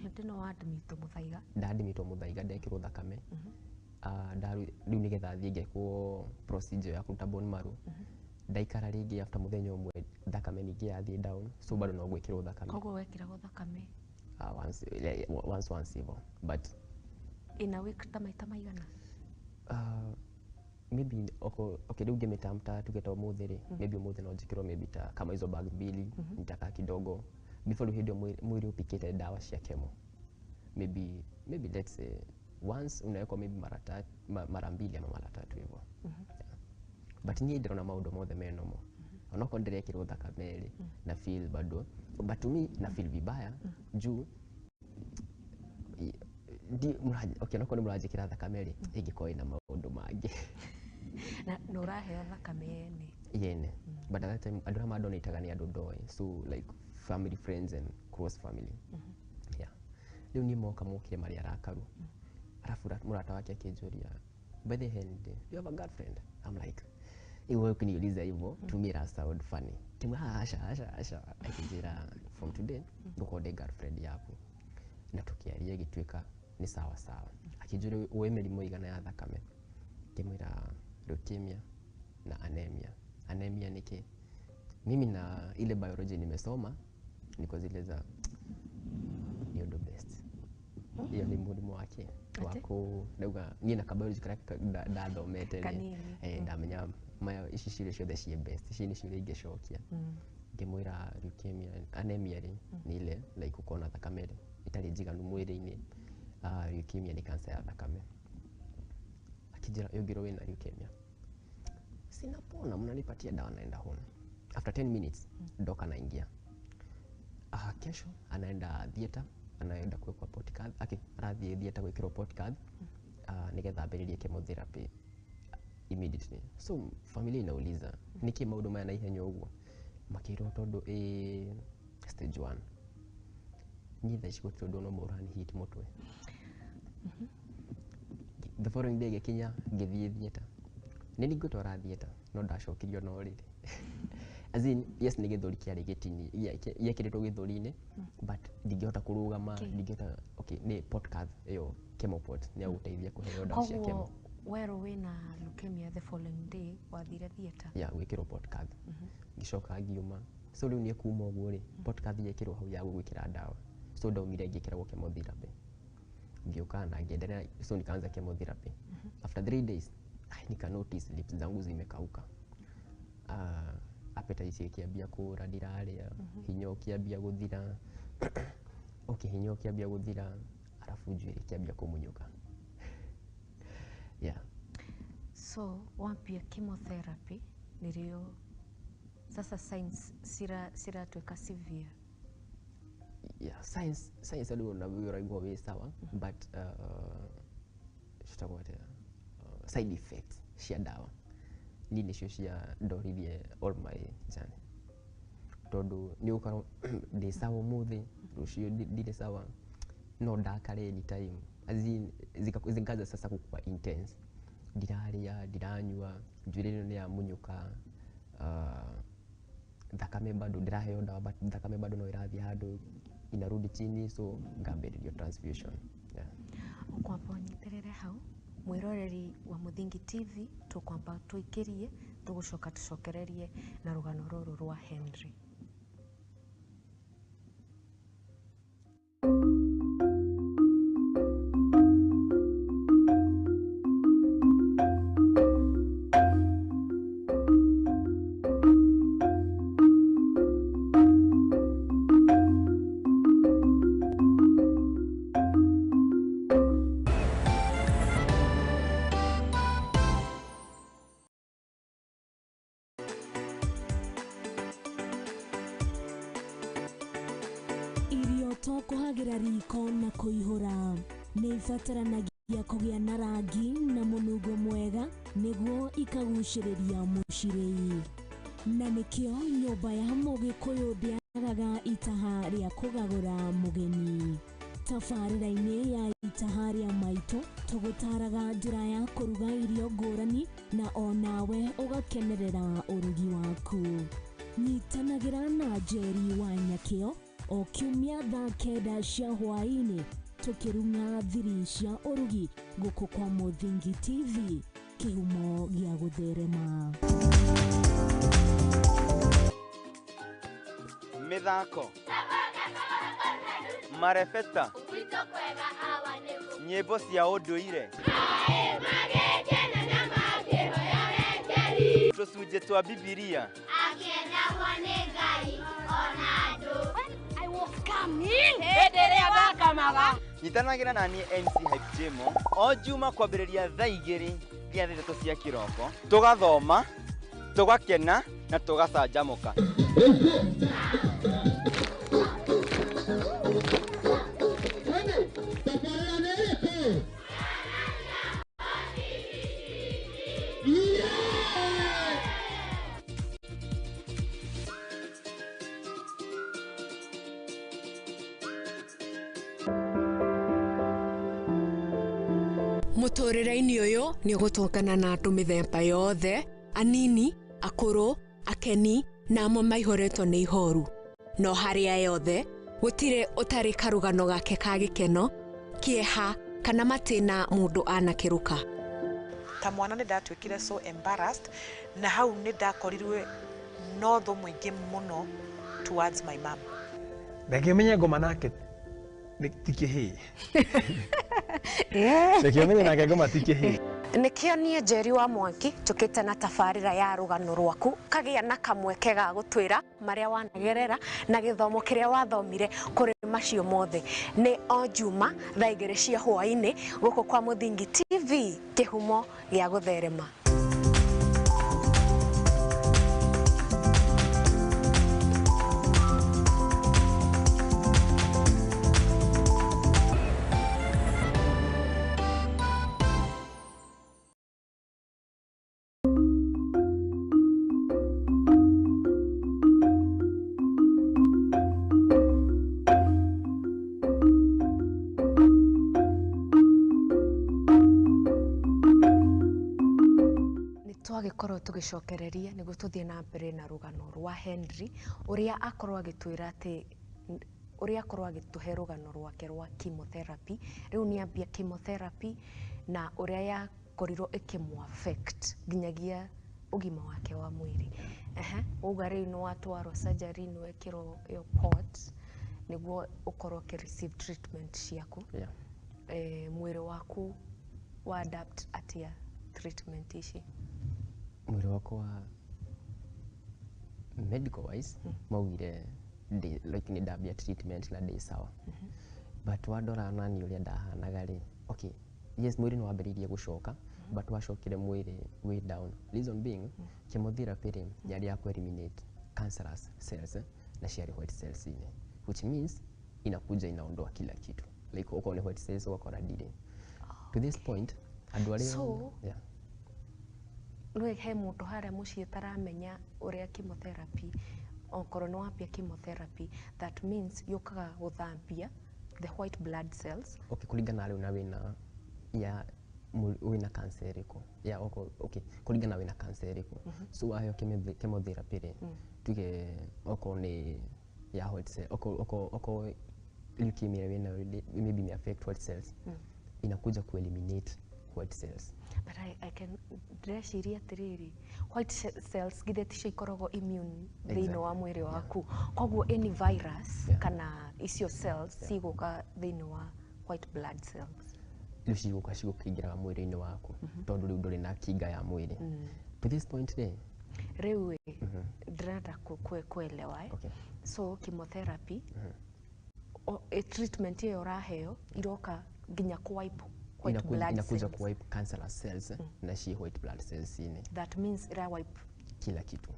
Hĩndĩ ĩno wadmitwo Mũthaiga? Ndadmitwo Mũthaiga, ndekĩrwo thakame. Rĩu nĩgetha thiĩ ngekwo procedure ya kũruta bone marrow. Ndaikara rĩngĩ after mũthenya ũmwe, thakame ningĩ yathiĩ down, so bado no gwĩkĩrwo thakame. Koguo wekĩragwo thakame? Once, yeah, once hivyo, but in a week ta maita maigana? Maybe oko, okay, rĩu ngĩmĩtamta tuge ta ũmũthĩ rĩ, maybe ũmũthĩ no njĩkĩrwo maybe ta kama hizo bag mbili, nitakaa kidogo before rĩu hĩndĩ ĩyo mwĩrĩ ũpikĩte dawa cia chemo. Maybe let's say once unawekwa maybe mara tatu, mara mbili ama mara tatu hivyo. Yeah. But niĩ ndĩrona maũndũ mothe me normal, onokorwo ndĩrekĩrwo thakame rĩ, na feel bado, but to me na feel vibaya juu okay, onokorwo nĩ mũranjĩkĩra thakame rĩ, ĩngĩkorwo ĩna maũndũ mangĩ. Na nĩ ũraheo thakame yene? Yene, but at that time andũ arĩa mandonĩtaga nĩ andũ ndoĩ, so like family, friends and close family. Yeah, rĩu niĩ moka mokire marĩ arakaru, arabu mũrata wake akĩnjũria, "By the end, do you have a girlfriend?" I'm like, "Iwe ukiniuliza hivyo, to me it sound funny." Kimwe, "Asha, asha, asha." Akĩnjĩra, "From today ngũkorwo ndĩ girlfriend yaku." Na tũkĩaria, ĩgĩtuĩka nĩ sawa sawa. Akĩnjũria, "Ũĩ mĩrimũ igana ya thakame?" Ngĩmwĩra, "Leukemia na anemia." Anemia ni kĩ? Mimi na ile biology nimesoma, niko zile za nĩ ũndũ best, iyo nĩ mũrimũ wake Atĩ? Wako ndauga niĩ na kabiology karĩa ndathomete rĩ, Kanini. ndamenya maya, ici ciũria ciothe ciĩ best, ici nĩ ciũria ingĩcokia. Ngĩmwĩra leukemia, anemia rĩ, nĩ ile like ũkorwo na thakame rĩ ĩtarĩ njiganu mwĩrĩ-inĩ. Leukemia nĩ cancer ya thakame. Akĩnjĩra, "Ũngĩrwo wĩna leukemia?" Sinapona, mnanipatia dawa, naenda home. After 10 minutes doc anaingia. Kesho anaenda theatre, anaenda kuwekwa port cath, okay, arathiĩ theatre gwĩkĩrwo port cath, nĩgetha ambĩrĩrie chemotherapy immediately. So familia inauliza, nĩkĩ maũndũ maya na ihenya ũguo? Makĩrwo tondũ ĩ stage 1. Niĩ thaa ici gũtirĩ ũndũ ona ũmwe ũrani hit mũtwe. The following day gĩkinya, ngĩthiĩ theatre. Nĩ ningũtwara theatre, no ndacokirio no rĩrĩ, as in, yes, nĩ gĩthũri kĩarĩ gĩtini, gĩekĩrĩtwo gĩthũri-inĩ, but ndingĩhota kũrũgama. Okay. Ndingĩhota, okay, nĩ port cath ĩyo, chemo port, nĩ ya gũteithia kũheo ndawa cia chemo. Koguo werwo wĩna leukemia, the following day wathire theatre? Ya gwĩkĩrwo port cath. Ngĩcoka ngiuma. So rĩu niĩ kuma ũguo rĩ, port cath yekĩrwo hau ya gũgwĩkĩra ndawa, so ndaumire ngĩkĩragwo chemotherapy, ngĩũka na ngĩendelea. So nikaanza chemotherapy. After 3 days, ai, nika notice lips zangu zimekauka, appetite ĩkĩambia kũra, ndirarĩa, hinya ũkĩambia gũthira. Okay, hinya ũkĩambia gũthira, arabu njuĩrĩ ĩkĩambia kũmunyũka, yeah. So wambia chemotherapy nĩrĩo sasa signs ciratuĩka severe? Yeah, science andũ na ũraigua wĩ sawa, but citagwo atĩa, side effects cia ndawa niĩ nĩcio cia ndoririe all my journey, tondũ nĩ ũkorwo ndĩ sawa ũmũthĩ, rũciũ ndirĩ sawa, no ndakare anytime. As in, zikaanza sasa kukua intense, ndirarĩa, ndiranyua, njuĩrĩ ĩno nĩ yamunyũka, thakame bado ndĩraheo ndawa, but thakame bado no ĩrathiĩ handũ inarudi chini, so ngambĩrĩrio transfusion, yeah. Ũkwamba ũnyitĩrĩre hau, mwĩroreri wa Mũthingi TV, tũkwamba tũikĩrie, tũgũcoka tũcokererie na rũgano rũrũ rwa Henry. Irio to kũhagĩra riko na kũihũra, nĩ ibataranagia kũgĩa na rangi na mũnungo mwega nĩguo ikagucĩrĩria mũcirĩi, na nĩkĩo nyũmba ya mũgĩkũyũ ndĩagaga itaha rĩa kũgagũra mũgeni. Tabarĩra-inĩ ya Itaha rĩa Maitũ tũgũtaraga njĩra ya kũruga irio ngũrani na onawe ũgakenerera ũrugi waku. Nyitanagĩra na Njeri wa Nyakĩo o kiumia thaa 9 cia hwaĩ-inĩ. Tũkĩrung'a thiri cia ũrugi gũkũ kwa Mũthingi TV, kĩhumo gĩa gũtherema. Mĩthako, marebeta, nyĩmbo cia ũndũire, tũcunjĩ twa Bibilia. Nyitanagĩra na niĩ MC Hype Jemo o Juma kwambĩrĩria thaa 2 nginya thaa 3 cia kĩroko, tũgathoma, tũgakena na tũgacanjamũka. Mũtũrĩre-inĩ ũyũ nĩ ũgũtũngana na andũ mĩthemba yothe, anini, akũrũ, akeni na amwe maihũrĩtwo nĩ ihoru. No harĩa yothe gũtirĩ ũtarĩ karũgano gake ka gĩkeno, kĩeha kana matĩna mũndũ anakĩrũka. Ta mwana nĩ ndatuĩkire so embarrassed, na hau nĩ ndakorirwe no thũ mũingĩ mũno towards my mom. Reke ũmenye ngoma nake nĩ ti kĩhĩĩ. Reke ũmenye nake ngoma ti kĩhĩĩ. Nĩkĩo niĩ Njeri wa Mwangi njũkĩte na tabarĩra ya rũgano rwaku, kagĩa na kamweke ga gũtwĩra marĩa wanagerera na gĩthomo kĩrĩa wathomire kũrĩ macio mothe. Nĩ o Juma thaa 2 cia hwaĩ-inĩ gũkũ kwa Mũthingi TV, kĩhumo gĩa gũtherema. Twagĩkorwo tũgĩcokereria nĩguo tũthiĩ na mbere na rũgano rwa Henry, ũrĩa akorwo agĩtwĩra atĩ ũrĩa akorwo agĩtũhe rũgano rwake rwa chemotherapy. Rĩu nĩ ambia chemotherapy na ũrĩa yakorirwo ĩkĩmũ affect nginyagia ũgima wake wa mwĩrĩ. Uga rĩu nĩ watwarwo surgery, nĩ wekĩrwo ĩyo port nĩguo ũkorwo ũkĩ receive treatment ciaku. Mwĩrĩ waku wa adapt atĩa treatment ici? Mwĩrĩ wakwa medical wise maugire like nĩ ndambia treatment na ndĩ sawa, but wandora nani ũrĩa ndahanaga rĩ, okay, yes, mwĩrĩ nĩ wambĩrĩirie gũcoka, but wacokire mwĩrĩ wĩ down, reason being chemotherapy rĩ yarĩ ya ku eliminate cancerous cells na ciarĩ white cells inĩ, which means inakuja inaondoa kila kitu, like okorwo nĩ white cells ũgakora ndirĩ. To this point andũ arĩa So, nĩ he mũndũ harĩa mũciĩ ũtaramenya ũrĩa chemotherapy, okorwo nĩ wambia chemotherapy, that means yũkaga gũthambia the white blood cells. Okay, kũringana rĩu na wĩna ya wĩna cancer ĩrĩkũ ya oko, okay, kũringana wĩna cancer ĩrĩkũ. So waheo chemotherapy rĩ, tuge okorwo nĩ ya white cell, oko leukemia wĩnayo maybe may affect white cells, inakuja ku eliminate white cells. But I can ndĩreciria atĩrĩrĩ, white cells githĩ ticio ikoragwo immune thĩinĩ wa mwĩrĩ waku, koguo any virus kana icio cells cigũka thĩinĩ wa white blood cells rĩu cigũka cigũkĩingĩraga mwĩrĩ-inĩ waku, tondũ rĩu ndũrĩ na kinga ya mwĩrĩ to this point rĩ. Rĩu ĩ ndĩrenda kuelewa. Okay. So chemotherapy, treatment ĩyo ũraheo iroka nginya ku wipe white blood inakuja cells. Ku wipe cancerous cells na ci white blood cells inĩ. That means ira wipe kila kitu.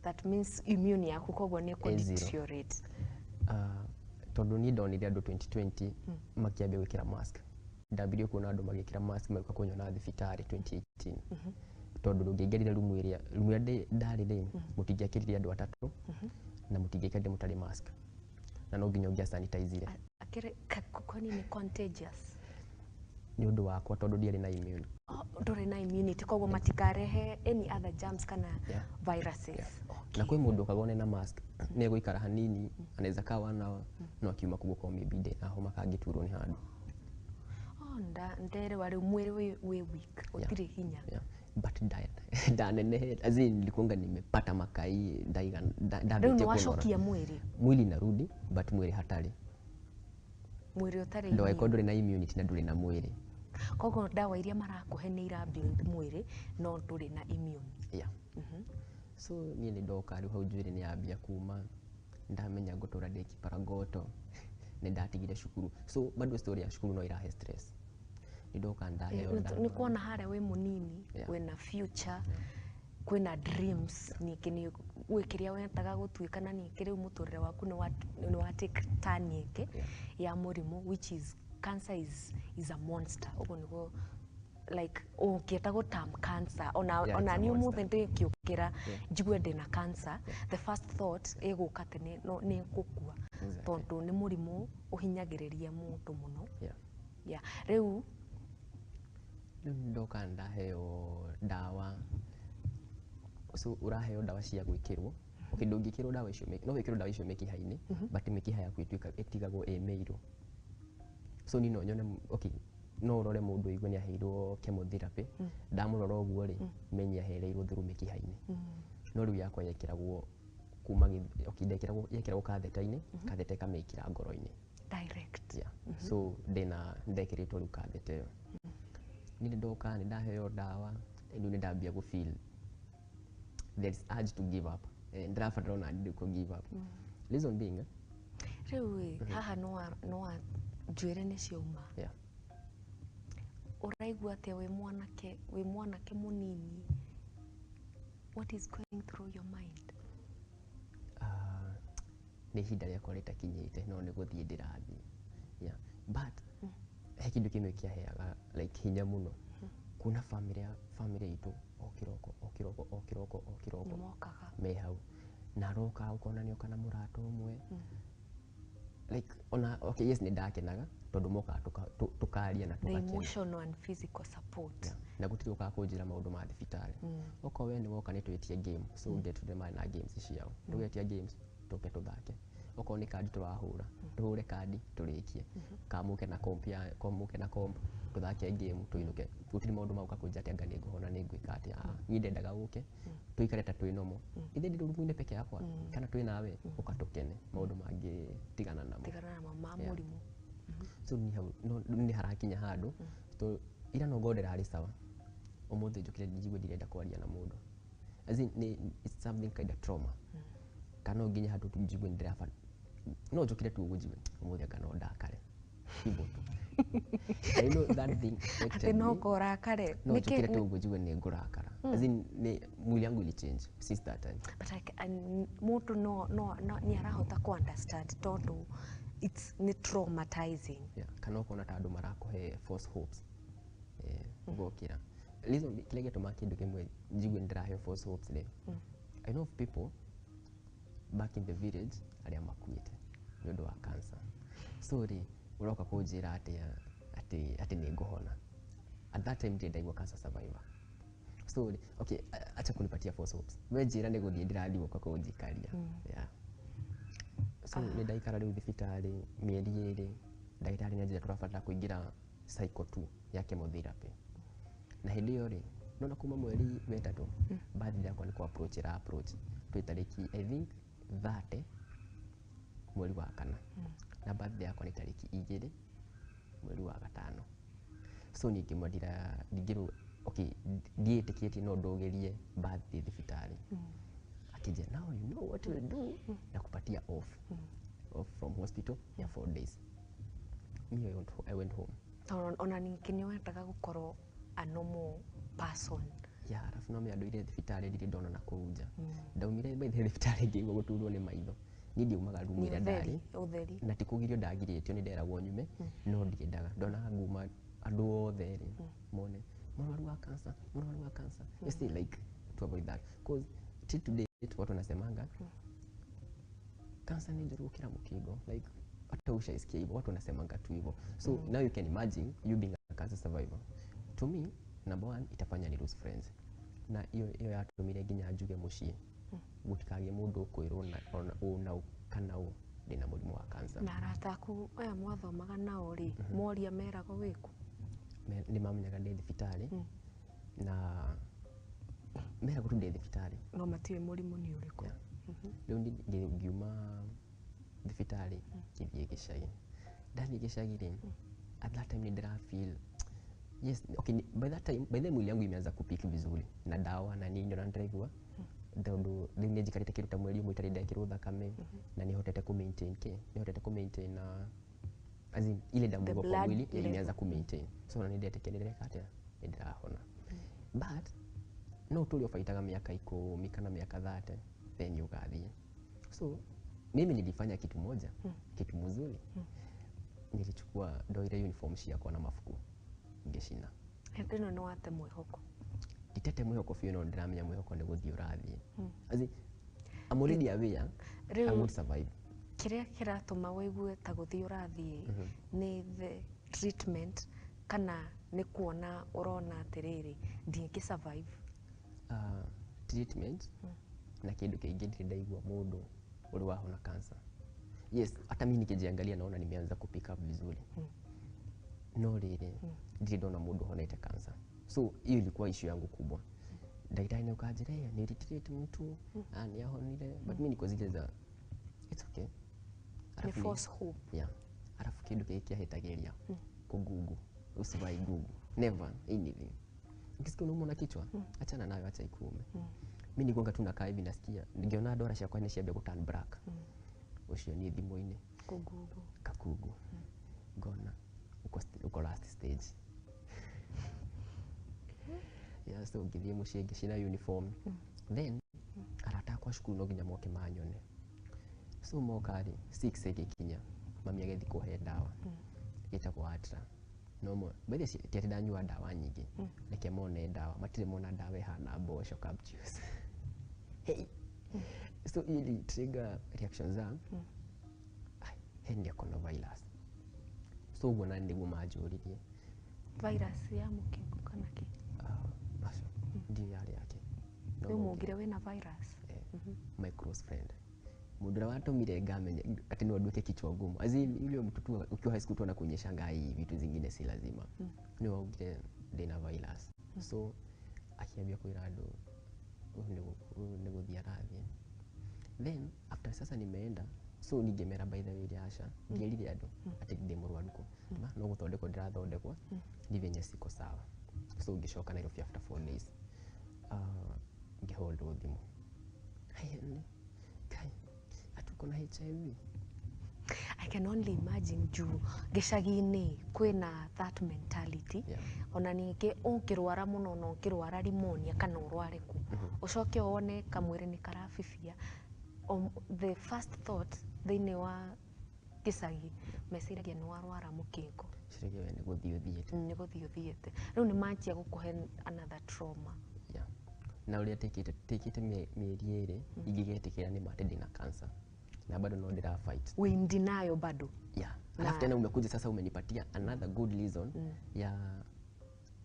That means immune yaku koguo nĩ Ĩ zero. deteriorate. Tondũ niĩ ndonire andũ 2020 makĩambia gwĩkĩra mask, ndambirie kuona andũ magĩkĩra mask magĩũka kũnyona thibitarĩ 2018, tondũ ndũngĩaingĩrire rumu ĩrĩa rumu ĩrĩa ndarĩ rĩ, mũtingĩakĩrire andũ atatũ na mũtingĩaikarire mũtarĩ mask, na no nginya ũngĩa sanitize. Akĩrĩ kwani nĩ contagious? Nĩ ũndũ wakwa, tondũ ndiarĩ na immune. Oh, Ndũrĩ na immunity, koguo matikarehe any other germs kana viruses. Na kwĩ mũndũ ũkaga one na mask nĩ egũikara hanini, anaweza kaa 1 hour, no akiuma kũu gũkorwo maybe ndĩ na homa, kangĩturwo nĩ handũ. Oh, nderewa rĩu mwĩrĩ wĩ weak, ũtirĩ hinya. Yeah. But ndanenehe, as in nilikuanga nimepata makai ndaiga Rĩu ndambĩtie nĩ kũnora. wacokia mwĩrĩ. Mwili inarudi, but mwĩrĩ hatarĩ. Mwĩrĩ ũtarĩ ndwagĩkorwo immune. ndũrĩ na immunity na ndũrĩ na mwĩrĩ. Koguo ndawa iria marakũhe nĩ ira build mwĩrĩ, no ndũrĩ na immune. Yeah. So niĩ nĩ ndoka rĩu hau njuĩrĩ nĩ yambia kuma, ndamenya ngũtũra ndĩ kiparagoto, nĩ ndatigire cukuru. So bado story ya cukuru no irahe stress. Nĩ ndoka ndaheo ndawa. Nĩ kuona harĩa wĩ mũnini, wĩna future, kwĩna dreams, ningĩ nĩ gwĩ kĩrĩa wendaga gũtuĩka, na ningĩ rĩu mũtũrĩre waku nĩ wa take turn ĩngĩ ya mũrimũ, which is cancer is a monster. Ũguo nĩguo like ũngĩenda gũ term cancer ona Yeah, ona it's a niĩ monster. ũmũthĩ ndĩngĩũkĩra njigue ndĩna cancer, the first thought ĩgũka atĩ nĩ no- nĩ ngũkua, tondũ nĩ mũrimũ ũhinyagĩrĩria mũndũ mũno. Yeah. Rĩu Rĩu nĩ ndoka ndaheo ndawa. So ũraheo ndawa cia gwĩkĩrwo. Okay, ndũngĩkĩrwo ndawa icio no wĩkĩrwo ndawa icio mĩkiha-inĩ, but mĩkiha yaku ĩtuĩka ĩtigagwo ĩ mĩirũ. So niĩ no nyone okay, no ũrore mũndũ ũigue nĩ aheirwo chemotherapy, ndamũrora ũguo rĩ, menye ahereirwo through mĩkiha-inĩ. No rĩu yakwa yekĩragwo kuma okay, ndekĩragwo, yekĩragwo katheta-inĩ, katheta ĩkamĩkĩra ngoro-inĩ. Direct. Yeah. So ndĩna ndekĩrĩtwo rĩu katheta ĩyo. Niĩ nĩ ndoka nĩ ndaheo ndawa, rĩu nĩ ndambia gũ feel there is urge to give up. Ndĩrabatara ona niĩ kũ give up, reason being Rĩu ĩ haha no wa njuĩrĩ nĩ ciauma. Ũraigua atĩa wĩ mwanake mũnini? What is going through your mind? Ah, nĩ ihinda rĩakwa rĩtakinyĩte, no nĩ gũthiĩ ndĩrathiĩ. Yeah. But he kĩndũ kĩmwe kĩaheaga like hinya mũno, kuona family ya family itũ o kĩroko, o kĩroko, o kĩroko, o kĩroko Nĩ mokaga. Me hau na aroka ũkona nĩoka na mũrata ũmwe, like ona okay, yes, nĩ ndakenaga tondũ mokaga tũkaria na The tũgakena. emotional and physical support. Yeah. Na gũtirĩ ũkaga kũnjĩra maũndũ ma thibitarĩ. Okorwo we nĩ woka nĩ twĩtie game, so get to marĩ na games ciao, tũgetia games tũke tũthake. Okorwo nĩ kandi tũrahũra, tũhũre kandi tũrĩkie, kamũke na comp ya kamũke na comp, tũthake game tũinũke. Gũtirĩ maũndũ ma gũka kũnjĩra atĩ anga nĩ ngũhona, nĩ ngwĩka atĩa. Ah, niĩ ndendaga ũke tũikare ta twĩ normal, ithe ndĩ rumu-inĩ peke yakwa kana twĩ nawe, ũka tũkene, maũndũ mangĩ tigana namo. Tigana na ma mũrimũ. So ni hau no nĩ harakinya handũ to ira no ngorwo ndĩrarĩ sawa, ũmũthĩ njũkĩre njigue ndirenda kwaria na mũndũ. As in, nĩ it's something kind of trauma, kana no nginya handũ tu njigue nĩndĩraba no njũkĩre tu ũguo njigue ũmũthĩ anga no ndakare hivyo tu. I know that thing affected Atĩ no me. kũrakare? No njũkĩre tu ũguo njigue nĩ ngũrakara. As in, nĩ mwili yangu ili change since that time. But like, mũndũ no nĩ arahota ku understand tondũ it's nĩ traumatizing. Yeah. Kana ũkona ta andũ marakũhe false hopes, ũgokĩra reason kĩrĩa gĩatũmaga kĩndũ kĩmwe njigue nĩndĩraheo false hopes rĩ, I know of people back in the village arĩa makuĩte nĩ ũndũ wa cancer. So rĩ, ũroka kũnjĩra atĩa atĩ nĩ ngũhona? At that time ndirĩ ndaigua cancer survivor. So rĩ, okay, acha kunipatia false hopes. We njĩra nĩ gũthiĩ ndĩrathiĩ, ũka kũnjikaria. Yeah. So nĩ ndaikara rĩu thibitarĩ mĩeri 2, ndagĩtarĩ nĩ anjĩra tũrabatara kũingĩra cycle 2 ya chemotherapy. Na hĩndĩ ĩyo rĩ, nona kuma mweri wetatũ birthday yakwa nĩ kũ approach ĩra approach, twĩ tarĩki I think 30 mweri wa kana, na birthday yakwa nĩ tarĩki 2 mweri wa gatano. So niĩ ngĩmwe ndira ndingĩrwo, okay, ndiĩtĩkĩtie no ndũgĩrie birthday thibitarĩ. Akĩnjĩra, "Now you know what we'll do, nakupatia off from hospital ya 4 days." Me, I went home. Tondũ ona ningĩ nĩ wendaga gũkorwo a normal person. Ya, arabu no mĩandũire thibitarĩ ndirĩ ndona na kũu nja. Ndaumire by the thibitarĩ ngĩigua gũturwo nĩ maitho. Niĩ ndiumaga rumu Nĩ ĩrĩa ũtheri ndarĩ. Ũtheri. Na ti kũgirio ndagirĩtio, nĩ nderagwo nyume, no ndiendaga. Ndonaga nguma andũ othe rĩ mone mũrwaru wa cancer, mũrwaru wa cancer. You see, like to avoid that, cause till today watu wanasemanga cancer ni njũru gũkĩra mũkingo. Like hata ushaisikia hivyo, watu wanasemanga tu hivyo. So now you can imagine you being a cancer survivor. To me Number one, itafanya ni lose friends, na iyo iyo yatũmire nginya njuge mũciĩ gũtikagĩe mũndũ ũkwĩrwo na ona ũ na ũ kana ũ ndĩna mũrimũ wa cancer. Na arata aku aya mwathomaga nao rĩ, moria meragwo wĩkũ? Nĩ mamenyaga ndĩ thibitarĩ na meragwo tu ndĩ thibitarĩ. No matiũĩ mũrimũ nĩ ũrĩkũ. Yeah. Rĩu ngiuma thibitarĩ, ngĩthiĩ gĩcagi. Ndathiĩ gĩcagi rĩ, at that time nĩ ndĩra feel yes, okay, by that time, by then mwili yangu imeanza kupick vizuri na dawa na nini, na ndĩraigua tondũ rĩu nĩ njikarĩte kĩndũ ta mweri 1 itarĩ ndekĩrwo thakame, na nĩ hotete ku maintain kĩ, nĩ hotete ku maintain na, as in, ile damu The iko kwa blood mwili level. imeanza ku maintain, so na nĩ ndetĩkia nĩ ndĩreka atĩa, nĩ ndĩrahona. But no tũrĩ ũbaitaga mĩaka 10 kana mĩaka 30, then ũgathiĩ. So mimi nilifanya kitu moja, kitu mzuri. Nilichukua, ndoire uniform ciakwa na mabuku ngĩcina. Hĩndĩ ĩno nĩ wate mwĩhoko? Nditete mwĩhoko biũ, no ndĩramenya mwĩhoko nĩ gũthiĩ ũrathiĩ. As in, I'm already aware I won't survive. Kĩrĩa kĩratũma wĩigue ta gũthiĩ ũrathiĩ nĩ the treatment kana nĩ kuona ũrona atĩrĩrĩ, ndingĩ survive? Treatment na kĩndũ kĩngĩ, ndirĩ ndaigua mũndũ ũrĩ wahona cancer. Yes, hata mimi nikijiangalia naona nimeanza ku pick up vizuri, no rĩrĩ, ndirĩ ndona mũndũ ũhonete cancer. So hiyo ilikuwa issue yangu kubwa. Daktari nĩ ukanjĩra, "Eh, nilitreat mtu, ah, nĩ ahonire," but mimi niko zile za it's okay. Nĩ Alafu false hope. Yeah. Alafu kĩndũ kĩngĩ kĩahĩtagĩria kũgugu, usiwahi google never anything. Ukisikia unaumwa na kichwa, achana nayo, acha ikuume. Mi nikuanga tu nakaa hivi, nasikia ngiona ndwara ciakwa nĩ ciambia gũturn black, ũcio niĩ thimũ-inĩ. Kũgugu. Kakugu ngona uko last stage. Yeah, so ngĩthiĩ mũciĩ, ngĩcina uniform. Then arata akwa cukuru no nginya moke manyone. So moka rĩ, 6 ĩgĩkinya, mami agĩthiĩ kũhe ndawa ĩtagwo Atra. No mo by the way, ti atĩ ndanyua ndawa nyingĩ, reke mone ndawa, matirĩ mona ndawa ĩhana mboco capsules. Hey. So ili trigger reaction za ai, he nĩ akona virus. So ũguo nani nĩguo manjũririe. Virus ya mũkingo kana kĩ? Ah, aca, ndiũ yarĩ yake. No Rĩu mongire. mugire wĩna virus? Eh, my close friend, mũndũ ũrĩa watũmire ngamenya atĩ no nduĩke kichwa ngumu. As in, yule mtu tu ukiwa high school tu anakuonyeshanga hii vitu zingine si lazima, nĩ waugire ndĩna virus. So akiambia kwĩra andũ ũyũ nĩ gũthiĩ arathiĩ. Then after sasa nimeenda, so ningĩmera by the way aca, ngĩrire andũ atĩ ndĩ mũrwaru kũ ma no gũthondekwo ndĩrathondekwo, ni venye siko sawa. So ngĩcoka Nairobi after 4 days, ngĩhũrĩrwo thimũ. Haya, nĩ kai atuko na HIV. I can only imagine, juu gĩcagi-inĩ kwĩna that mentality. Ona ningĩ ũngĩrwara mũno, na ũngĩrwara pneumonia kana ũrware kũ, ũcoke wone kamwĩrĩ nĩ karabibia, the first thought thĩinĩ wa gĩcagi meciragia nĩ warwara mũkingo. Ciragia we nĩ gũthiĩ ũthiĩte. Nĩ gũthiĩ ũthiĩte. Rĩu nĩ manjia gũkũhe another trauma. Yeah. Na ũrĩa tĩkĩte mĩeri 2 ingĩgetĩkĩra nĩ ma atĩ ndĩna cancer na bado no ndĩra fight. Wĩ in denial bado. Yeah. Alafu tena umekuja sasa umenipatia another good reason ya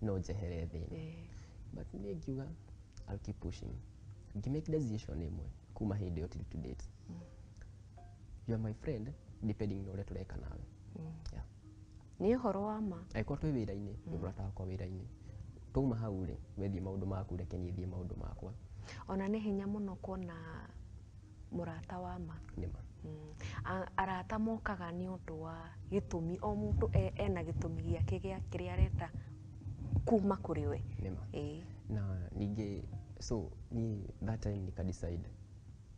no njehere thĩ ĩno. But niĩ ngiuga I'll keep pushing. Ngĩmake decision ĩmwe kuma hĩndĩ ĩyo till to date, you are my friend depending na ũrĩa tũreka nawe. Yeah. Nĩ ũhoro wa ma. Angĩkorwo twĩ wĩra-inĩ, wĩ mũrata wakwa wĩra-inĩ. Twauma hau rĩ, wethiĩ maũndũ maku, reke niĩ thiĩ maũndũ makwa. Ona nĩ hinya mũno kuona mũrata wa ma. Nĩma. Arata mokaga nĩ ũndũ wa gĩtũmi, o mũndũ ena gĩtũmi gĩake gĩa kĩrĩa arenda kuma kũrĩ we. Nĩma. Ĩĩ. Na ningĩ so ni that time nika decide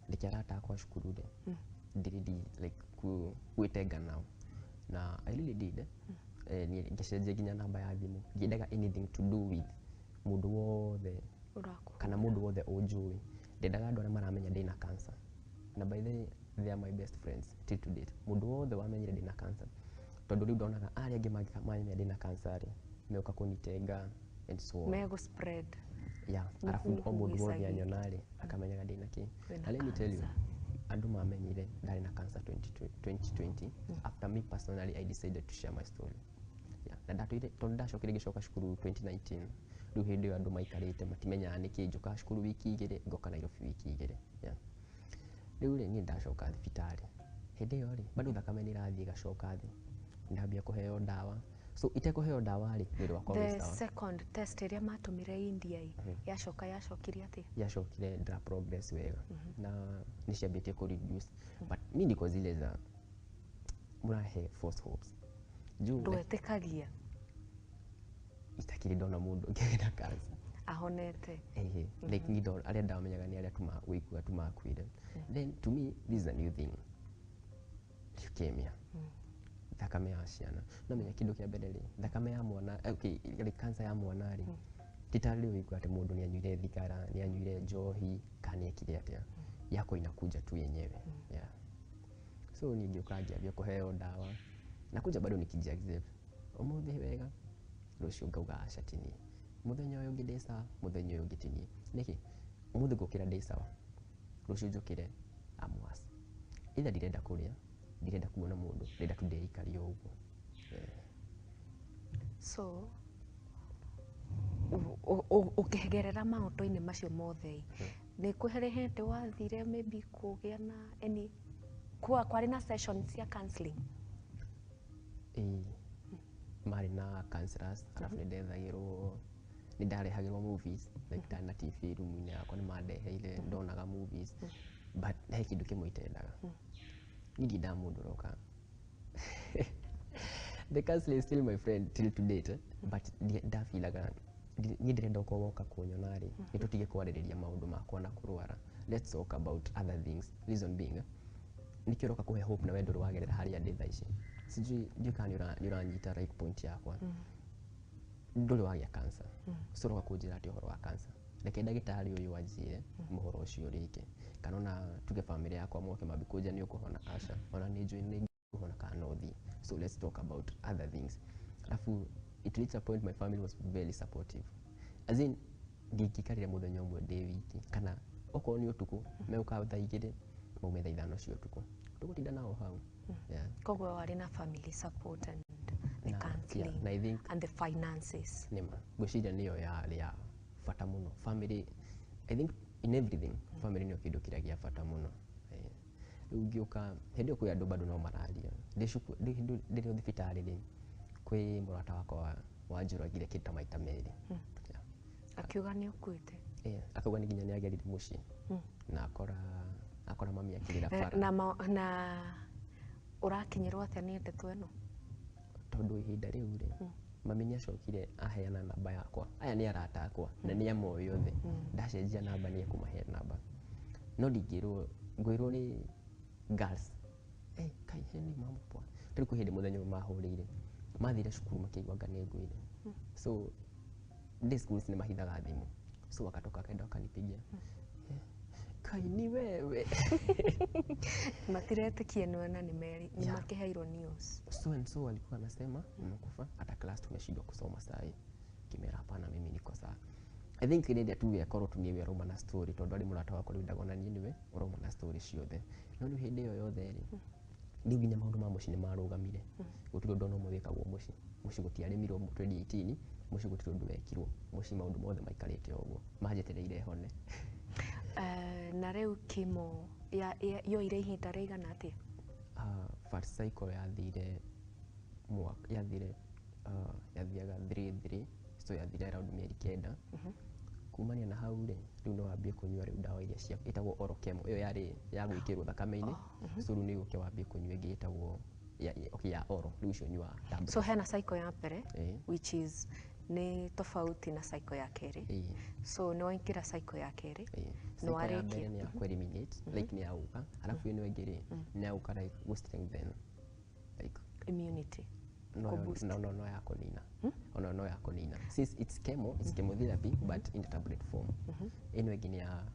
reke arata akwa cukuru rĩ, ndiridi like gwĩtenga nao, na I really did. Niĩ ngĩcenjia nginya namba ya thimũ, ngĩendaga anything to do with mũndũ wothe ũrakũ kana mũndũ wothe ũnjũĩ. Ndendaga andũ arĩa maramenya ndĩna cancer, na by the way, they are my best friends till to date, mũndũ wothe wamenyire ndĩna cancer, tondũ rĩu ndonaga arĩa angĩ mamenya ndĩna cancer rĩ, meũka kũnitenga and so on. Megũ spread. Yeah. Nĩ Arabu o mũndũ wothe gĩcagi. anyona rĩ, akamenyaga ndĩna kĩ. Wĩna Na let me tell you, cancer. andũ mamenyire ndarĩ na cancer 2020 after me personally I decided to share my story. Yeah. Na ndatũire tondũ ndacokire ngĩcoka cukuru 2019, rĩu hĩndĩ ĩyo andũ maikarĩte matimenyaga nĩkĩ njũkaga cukuru wiki 2 ngoka Nairobi wiki 2. Yeah. Rĩu rĩ, niĩ ndacoka thibitarĩ hĩndĩ ĩyo rĩ, bado thakame nĩ ĩrathiĩ ĩgacoka thĩ, ndambia kũheo ndawa. So itekũheo ndawa rĩ, mwĩrĩ wakwa wĩ The sawa. second test ĩrĩa matũmire India ĩ, yacoka yacokire atĩa? Yacokire ndĩra progress wega na nĩ ciambĩtie kũ reduce, but mi ndiko zile za mũrahe false hopes juu like, Ndwetĩkagia? Itakĩrĩ ndona mũndũ ũngĩ wĩna cancer ahonete. Ehe, like ni ndo arĩa ndamenyaga nĩ arĩa tuma wĩigua tumakuire. Then to me this is a new thing, leukemia, thakame ya ciana. No menya kĩndũ kĩa mbere rĩ, thakame ya mwana, okay, like cancer ya mwana rĩ, ti ta rĩu wĩigua atĩ mũndũ nĩ anyuire thigara, nĩ anyuire njohi, kana nĩ ekire atĩa, yako inakuja tu yenyewe. Yeah. So niĩ ngĩũka ngĩambia kũheo ndawa na kuja bado nikiji accept ũmũthĩ wega, rũciũ ngauga aca ti niĩ, mũthenya ũyũ ũngĩ ndĩ sawa, mũthenya ũyũ ũngĩ ti niĩ. Nĩkĩ ũmũthĩ ngũkĩra ndĩ sawa, rũciũ njũkĩre I'm worse? Either ndirenda kũrĩa, ndirenda kuona mũndũ, ndĩrenda tu ndĩikarie o ũguo. Yeah. So ũkĩgerera maũndũ-inĩ macio mothe ĩ, nĩ kũrĩ hĩndĩ wathire maybe kũgĩa na any kwarĩ na session cia counseling? Ĩĩ, marĩ na counselors, arabu nĩ ndethagĩrwo, nĩ ndarehagĩrwo movies, like ndarĩ na TV room-inĩ yakwa, nĩ mandeheire ndonaga movies, but he kĩndũ kĩmwe itendaga. Niĩ ndiendaga mũndũ ũroka. The counselor is still my friend till to date, eh? But ndabilaga niĩ ndĩrenda okorwo woka kũnyona rĩ, nĩ tũtige kwarĩrĩria maũndũ makwa na kũrwara. Let's talk about other things. Reason being, nĩkĩo ũroka kũhe hope na we ndũrĩ wagerera harĩa ndĩ thaa ici. Sijui, ndiũĩ kana nĩ ũranyita right point yakwa. Ndũrĩ wagĩa cancer, so ũroka kũnjĩra atĩ ũhoro wa cancer? Reke ndagĩtarĩ ũyũ anjĩre mũhoro ũcio rĩngĩ, kana ona tuge family yakwa moke mambi kũnjĩra nĩ ũkũhona. Aca, ona nĩ njũĩ nĩ ngũhona kana no thiĩ. So let's talk about other things. Alafu it reached a point my family was very supportive, as in ndingĩikarire mũthenya ũmwe ndĩ wiki, kana okorwo nĩ ũtukũ megũka thaa 2, maume thaa 5 cia ũtukũ, tũgũtinda nao hau. Yeah. Koguo warĩ na family support and the counseling yeah, na I think and the finances. Nĩma ngwĩciria nĩyo yarĩ ya bata mũno, family. I think in everything family nĩyo kĩndũ kĩrĩa gĩa bata mũno. Eh, rĩu ngĩũka hĩndĩ ĩyo kwĩ andũ bado no mararia ndĩ cukuru, ndĩ thibitarĩ rĩ, kwĩ mũrata wakwa wanjũragire kĩndũ ta maita merĩ. Yeah. Akiuga nĩ ũkuĩte? Eh, akauga nĩ nginya nĩ agerire mũciĩ na akora mami akĩrĩra bara. Na ũrakinyĩrwo atĩa nĩ ndeto ĩno? Tondũ ihinda rĩu rĩ, mami nĩ acokire aheana namba yakwa. Aya nĩ arata akwa na nĩ amoĩ othe. Ndacenjia namba nĩ ekũmahe namba, no ndingĩrwo, ngwĩrwo nĩ girls, "Hey, kai he ni mambo poa." Rĩu kwĩ hĩndĩ mũthenya ũmwe mahũrĩire, mathire cukuru makĩigua anga nĩ ngwĩre. So day schools nĩ mahithaga thimũ, so wakatoka akaenda wakanipigia, "Eh, kai ni wewe?" Matiretĩkia nĩwe na nĩ Yeah. makĩheirwo news. "So and so alikuwa anasema umekufa, hata class tumeshindwa kusoma sahi." Kimera, "Hapana, mimi niko sawa." I think rĩrĩa tu akorwo tu nĩwe ũrauma na story, tondũ arĩ mũrata wakwa rĩu ndagona niĩ nĩwe ũrauma na story ciothe. No rĩu hĩndĩ ĩyo yothe rĩ, rĩu nginya maũndũ ma mũciĩ nĩ marũgamire. Gũtirĩ ũndũ ona ũmwe wĩkagwo mũciĩ. Mũciĩ gũtiarĩmirwo 2018, mũciĩ gũtirĩ ũndũ wekirwo mũciĩ, maũndũ mothe maikarĩte o ũguo manjetereire hone. Eh, na rĩu chemo yoire ihinda rĩigana atĩa? First cycle yathire mwaka yathire, yathiaga 3 3, so yathire around mĩeri 9. Kumania na hau rĩ, rĩu no wambie kũnyua rĩu ndawa iria cia ĩtagwo oral chemo. Ĩyo yarĩ ya gwĩkĩrwo thakame-inĩ, so rĩu nĩ ũke wambie kũnyua ĩngĩ ĩtagwo okay, ya oral. Rĩu icio ũnyuaga tablets. So hena cycle ya mbere, which is nĩ tofauti na cycle ya kerĩ. So nĩ waingĩra cycle ya kerĩ? Ĩĩ. Nĩ Cycle ya warĩkia? mbere nĩ ya ku-eliminate, like nĩ ya gũka, arabu ĩno ĩngĩ rĩ, nĩ ya gũka like gũ strengthen like immunity. No, Kũ-boost. no, ya kũnina ona no ya kũnina, since it's chemo, it's chemotherapy but in tablet form. Ĩno ĩngĩ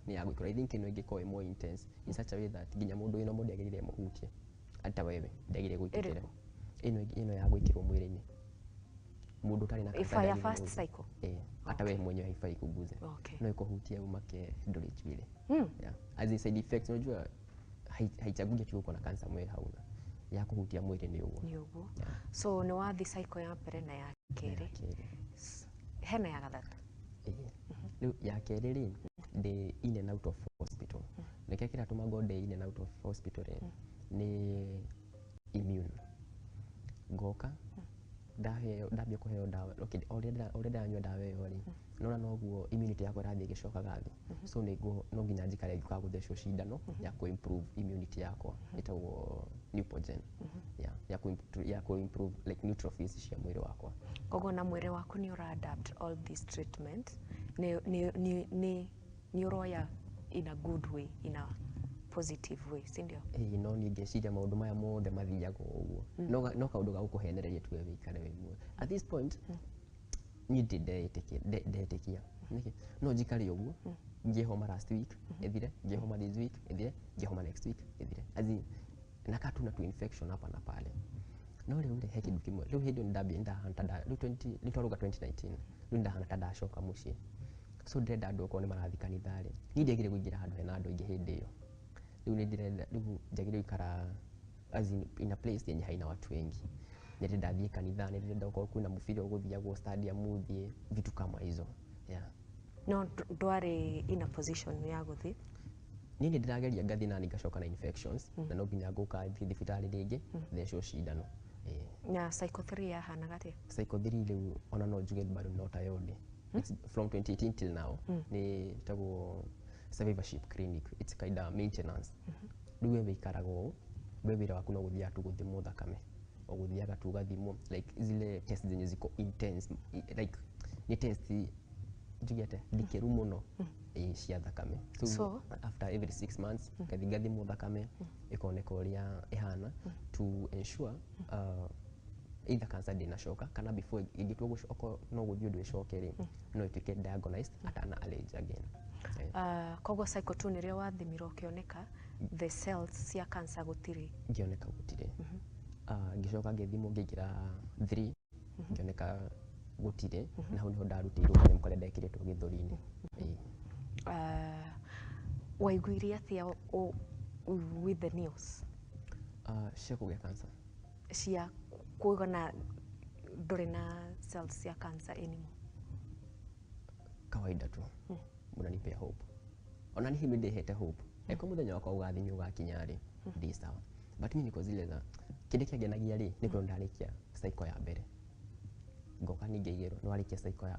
nĩ ya gwĩkĩrwo. I think ĩno ĩngĩ ĩkoragwo ĩ more intense in such a way that nginya mũndũ wĩna mũndũ ndagĩrĩire mũhutie, hata wewe ndagĩrĩire gwĩtĩkĩra. Ĩrĩkũ? Ĩno ĩngĩ, ĩno ya gwĩkĩrwo mwĩrĩ-inĩ, mũndũ ũtarĩ na If cancer ya ndagĩrĩire first kũhutia. cycle? Eh, hata wewe mwenyewe haifai kuguza. No ikuhutia umake ndũrĩ njuĩrĩ. Yeah. As in side effects, unajua haichagui ati uko na cancer mwe hauna. Ya kũhutia mwĩrĩ nĩ ũguo. Nĩ ũguo. Yeah. So nĩ wathi cycle ya mbere na ya kerĩ. Ya kerĩ. Hena ya gatatũ? Ĩĩ. Rĩu ya kerĩ rĩ, ndĩ in and out of hospital. Nĩkĩo kĩratũma ngorwo ndĩ in and out of hospital rĩ, nĩ immune. Ngoka ndaheo, ndambia kũheo ndawa, okay, o ũrĩa ndĩranyua ndawa ĩyo rĩ, nona noguo immunity yakwa ĩrathiĩ ĩgĩcokaga thĩ. So nĩguo no nginya njikare ngĩũkaga gũthecwo cindano ya kũ improve immunity yakwa, ĩtagwo Neupogen, yeah, ya kũ improve like neutrophils cia mwĩrĩ wakwa. Koguo na mwĩrĩ waku nĩ ũra adapt all this treatment, nĩ ũroya in a good way, in a positive way, si ndio? Ĩĩ, no niĩ ngeciria maũndũ maya mothe mathiaga o ũguo, no kaũndũ ga gũkũhenereria tu we wĩikare wĩ muoyo. At this point niĩ ndĩ ndetĩkia nĩkĩ no njikare ũguo, ngĩe homa last week ĩthire, ngĩe homa this week ĩthire, ngĩe homa next week ĩthire, as in nakaa tu na tu infection hapa na pale. No rĩu rĩ, he kĩndũ kĩmwe. Rĩu hĩndĩ ĩyo nĩndambia nĩndahana ta rĩu 20 nĩ twarũga 2019, rĩu nĩndahana ta ndacoka mũciĩ. So ndĩrenda andũ okorwo nĩ marathiĩ kanitha rĩ, niĩ ndiagĩrĩire kũingĩra handũ hena andũ aingĩ hĩndĩ ĩyo. Rĩu nĩ ndĩrenda, rĩu njagĩrĩire gũikara as in a place yenye haina watu wengi. Nĩ ndĩrenda thiĩ kanitha, nĩ ndĩrenda okorwo kwĩna mũbira ũgũthiagwo stadium thiĩ, vitu kama hizo, yeah. No ndwarĩ in a position ya gũthiĩ? Niĩ nĩ ndĩrageria ngathiĩ na ngacoka na infections, na no nginya ngũka thiĩ thibitarĩ rĩngĩ thecwo cindano. Ĩĩ. Na cycle 3 yahanaga atĩa? Cycle 3 rĩu ona no njuge bado no tayo ndĩ. It's from 2018 till now, nĩ ĩtagwo survivorship clinic. It's kind of maintenance. Rĩu we wĩikaraga ũũ, we wĩra waku no gũthiaga tu gũthimwo thakame, o gũthiaga tu ũgathimwo like zile test zenye ziko intense, like nĩ test njuge atĩa, ndikĩru mũno, ĩĩ, cia thakame. So- After every 6 months ngathi ngathimwo thakame ĩkoneka ũrĩa ĩhana to ensure either cancer ndĩnacoka kana before ĩngĩtua okorwo no gũthiĩ ũndũ ĩcoke rĩ, no ĩtuĩke diagnosed at an early age again. Koguo cycle 2 nĩrĩo wathimirwo ũkĩoneka the cells cia cancer gũtirĩ? Ngĩoneka gũtirĩ. Ngĩcoka ngĩthimwo ngĩingĩra 3, ngĩoneka gũtirĩ, na hau nĩho ndarutĩirwo kanyamũ karĩa ndekĩrĩtwo gĩthũri-inĩ. Ĩĩ. Waiguire atĩa with the news? Cia kũgĩa cancer? Cia kuona ndũrĩ na cells cia cancer anymore. Kawaida tu, mũnanipea hope. Ona niĩ nĩ ndĩhete hope eko mũthenya wakwa ũgathiĩ nĩ ũgakinya rĩ, ndĩ sawa, but mimi niko zile za kĩndũ kĩangenagia rĩ, nĩ kuona ndarĩkia cycle ya mbere, ngoka ningĩ igĩrwo nĩ warĩkia cycle ya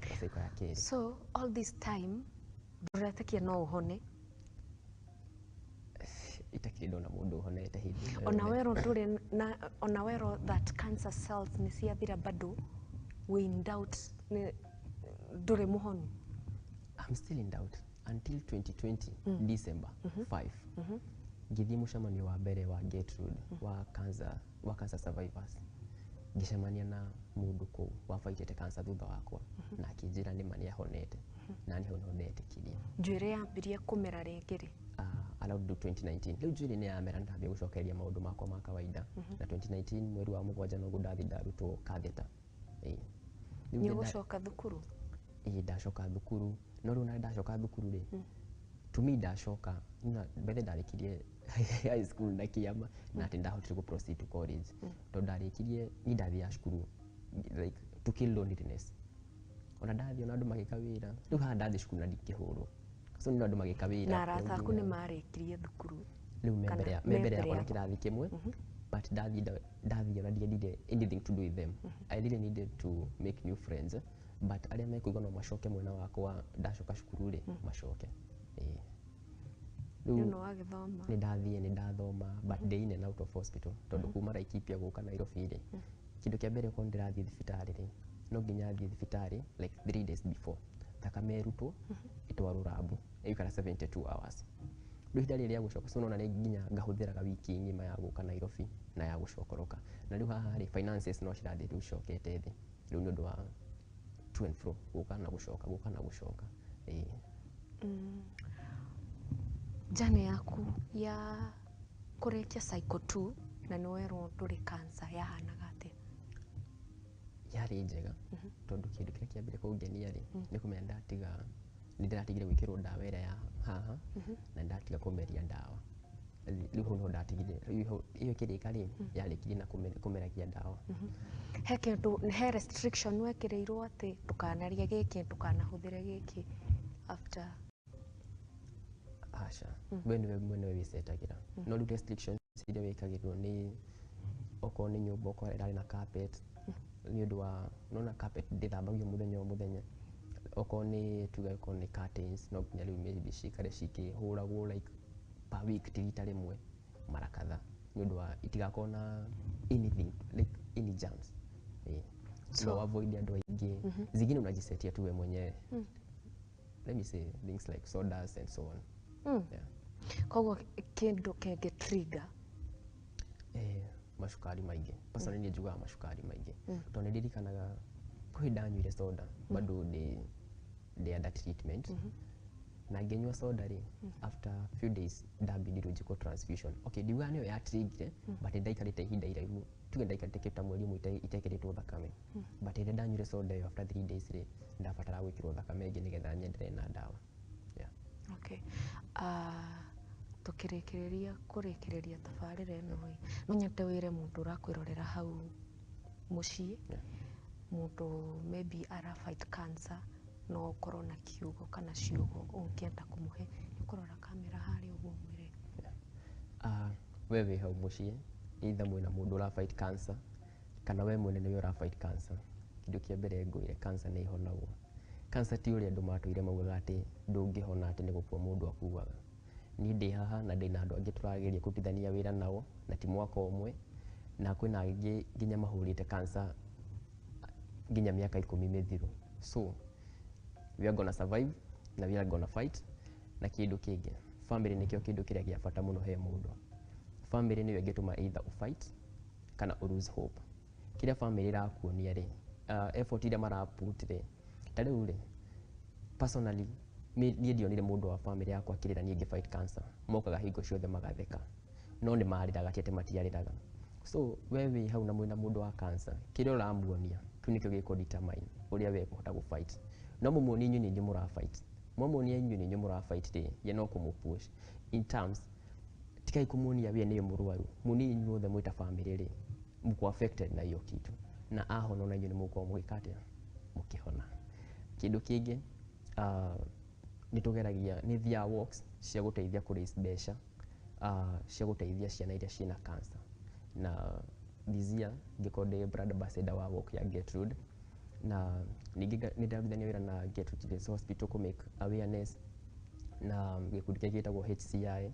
kerĩ. So all this time ndũretĩkia no ũhone? Itakĩrĩ ndona mũndũ ũhonete hĩndĩ ĩno Ona yothe. Werwo ndũrĩ na, ona werwo that cancer cells nĩ ciathira, bado we in doubt nĩ ndũrĩ mũhonu? I'm still in doubt until 2020 December 5, ngĩthiĩ mũcemanio wa mbere wa Gertrude wa cancer survivors, ngĩcemania na mũndũ kũu wabaitĩte cancer thutha wakwa, na akĩnjĩra nĩma nĩ ahonete, na niĩ hau nĩho ndetĩkirie. Njuĩrĩ yambirie kũmera rĩngĩ rĩ? Around 2019 rĩu njuĩrĩ nĩ yamera, ndambia gũcokereria maũndũ makwa ma kawaida, na 2019 mweri wa mũgwanja noguo ndathi ndarutwo catheter. Ĩĩ. Rĩu Nĩ ũgũcoka thukuru? Ĩĩ, ndacoka thukuru, no rĩu na ndacoka thukuru rĩ, to me ndacoka na mbere ndarĩkirie high school na kĩama na atĩ ndahotire gũ proceed to college, tondũ ndarĩkirie niĩ ndathiaga cukuru like to kill loneliness. Ona ndathiĩ ona andũ magĩka wĩra, rĩu haha ndathiĩ cukuru na ndingĩhũrwo, so nĩ andũ magĩka wĩra. Na arata aku nĩ nginya- marĩkirie thukuru? Rĩu me Kana mbere me me mbere mbere yakwa na yaku. kĩrathi kĩmwe, but ndathiĩ ona ndiendire anything to do with them. I really needed to make new friends, but arĩa mekũigua no macoke mwena wakwa ndacoka cukuru rĩ, macoke. Ĩĩ. Rĩu Rĩu nĩ wagĩthoma? Nĩ ndathiĩ nĩ ndathoma, but ndĩ in and out of hospital, tondũ kuma Laikipia gũka Nairobi rĩ, kĩndũ kĩa mbere okorwo ndĩrathiĩ thibitarĩ rĩ, no nginya thiĩ thibitarĩ like 3 days before, thakame ĩrutwo ĩtwarwo lab, ĩgũikara 72 hours. Rĩu ihinda rĩrĩ rĩa gũcoka, so nona nĩ nginya ngahũthĩraga wiki ng'ima ya gũka Nairobi na ya gũcokoroka, na rĩu haha rĩ, finances no cirathiĩ rĩu icokete thĩ rĩu nĩ ũndũ wa to and fro, gũka na gũcoka, gũka na gũcoka. Ĩĩ. Journey yaku ya kũrĩkia cycle 2 na nĩ werwo ndũrĩ cancer yahanaga atĩa? Yarĩ njega, tondũ kĩndũ kĩrĩa kĩambire kũngenia rĩ, nĩ kũmenya ndatiga, nĩ ndĩratigire gwĩkĩrwo ndawa ĩrĩa ya haha na ndatiga kũmeria ndawa. Rĩu hau no ndatigire. Rĩu hau ĩyo ĩkĩrĩka rĩ, yarĩkirie na kũmeragia ndawa. He kĩndũ, he restriction wekĩrĩirwo atĩ ndũkanarĩe gĩkĩ, ndũkanahũthĩre gĩkĩ after? Aca, we nĩwe mwene wĩcetagĩra, no rĩu restrictions iria wĩkagĩrwo nĩ okorwo nĩ nyũmba, okorwo ĩrarĩ na carpet, nĩ ũndũ wa nona carpet ndĩthambagio mũthenya o mũthenya. Okorwo nĩ tuge okorwo nĩ curtains, no nginya rĩu maybe cikare cikĩhũragwo like per week, ti rita rĩmwe, mara kadhaa, nĩ ũndũ wa itigakorwo na anything like any germs. So avoid andũ aingĩ. Zingine unajisetia tu we mwenyewe, let me say things like sodas and so on. Yeah. Koguo kĩndũ kĩngĩ trigger? Macukari maingĩ. Personally niĩ njugaga macukari maingĩ, tondũ nĩ ndirikanaga kwĩ ndanyuire soda bado ndĩ under treatment, na ngĩnyua soda rĩ, after few days ndambindirwo njĩkwo transfusion. Okay, ndiugaga nĩyo yatrigire, but ndaikarĩte ihinda iraihu, tuge ndaikarĩte kĩndũ ta mweri ũmwe itekĩrĩtwo thakame, but rĩrĩa ndanyuire soda ĩyo, after 3 days rĩ, ndabatara gwĩkĩrwo thakame ĩngĩ nĩgetha nyenderee na ndawa, yeah. Okay. Tukĩrĩkĩrĩria kũrĩkĩrĩria tabarĩra ĩno ĩ, no nyende wĩre mũndũ ũrakwĩrorera hau mũciĩ, mũndũ maybe ara fight cancer, no ũkorwo na kiugo kana ciugo ũngĩenda kũmũhe. Nĩ ũkũrora kamera harĩa ũguo mwĩre. We wĩ hau mũciĩ, either mwĩna mũndũ ũra fight cancer kana we mwene nĩwe ũra fight cancer, kĩndũ kĩa mbere ngwĩre, cancer nĩ ĩhonagwo. Cancer ti ũrĩa andũ matũire maugaga atĩ ndũngĩhona, atĩ nĩ gũkua mũndũ akuaga. Niĩ ndĩ haha na ndĩna andũ angĩ tũrageria kũrutithania wĩra nao, na ti mwaka ũmwe, na kwĩna angĩ nginya mahũrĩte cancer nginya mĩaka 10 mĩthiru. So we are gonna survive na we are gonna fight. Na kĩndũ kĩngĩ, family nĩkĩo kĩndũ kĩrĩa gĩa bata mũno he mũndũ. Family nĩyo ĩngĩtũma either ũfight kana ũ lose hope. Kĩrĩa family ĩrakuonia rĩ, effort iria maraput rĩ, ta rĩu rĩ, personally niĩ ndionire mũndũ wa family yakwa akĩrĩra niĩ ngĩ fight cancer. Mokaga hingo ciothe magatheka, no nĩ marĩraga, ti atĩ matiarĩraga. So we wĩ hau na mwĩna mũndũ wa cancer, kĩrĩa ũramuonia kĩu nĩkĩo gĩkũ determine ũrĩa we kũhota gũ fight. No mũmuonie inyuĩ nĩ inyuĩ mũra fight, mwamuonia inyuĩ nĩ inyuĩ mũra fight rĩ, ye no kũmũ push in terms. Tigai kũmuonia we nĩwe mũrwaru, muonie inyuothe mwĩ ta family rĩ, mko affected na hiyo kitu, na ahona ona inyuĩ nĩ mũgũkorwo mũgĩka atĩa, mũkĩhona. Kĩndũ kĩngĩ, nĩ tũgeragia, nĩ thiaga walks cia gũteithia kũ raise mbeca cia gũteithia ciana iria ciĩna cancer, na this year ngĩkorwo ndĩ brand ambassador wa walk ya Gertrude. Na ningĩ nĩ ndĩrarutithania wĩra na Gertrude Children's Hospital kũ make awareness na gĩkundi kĩrĩa gĩtagwo HCI,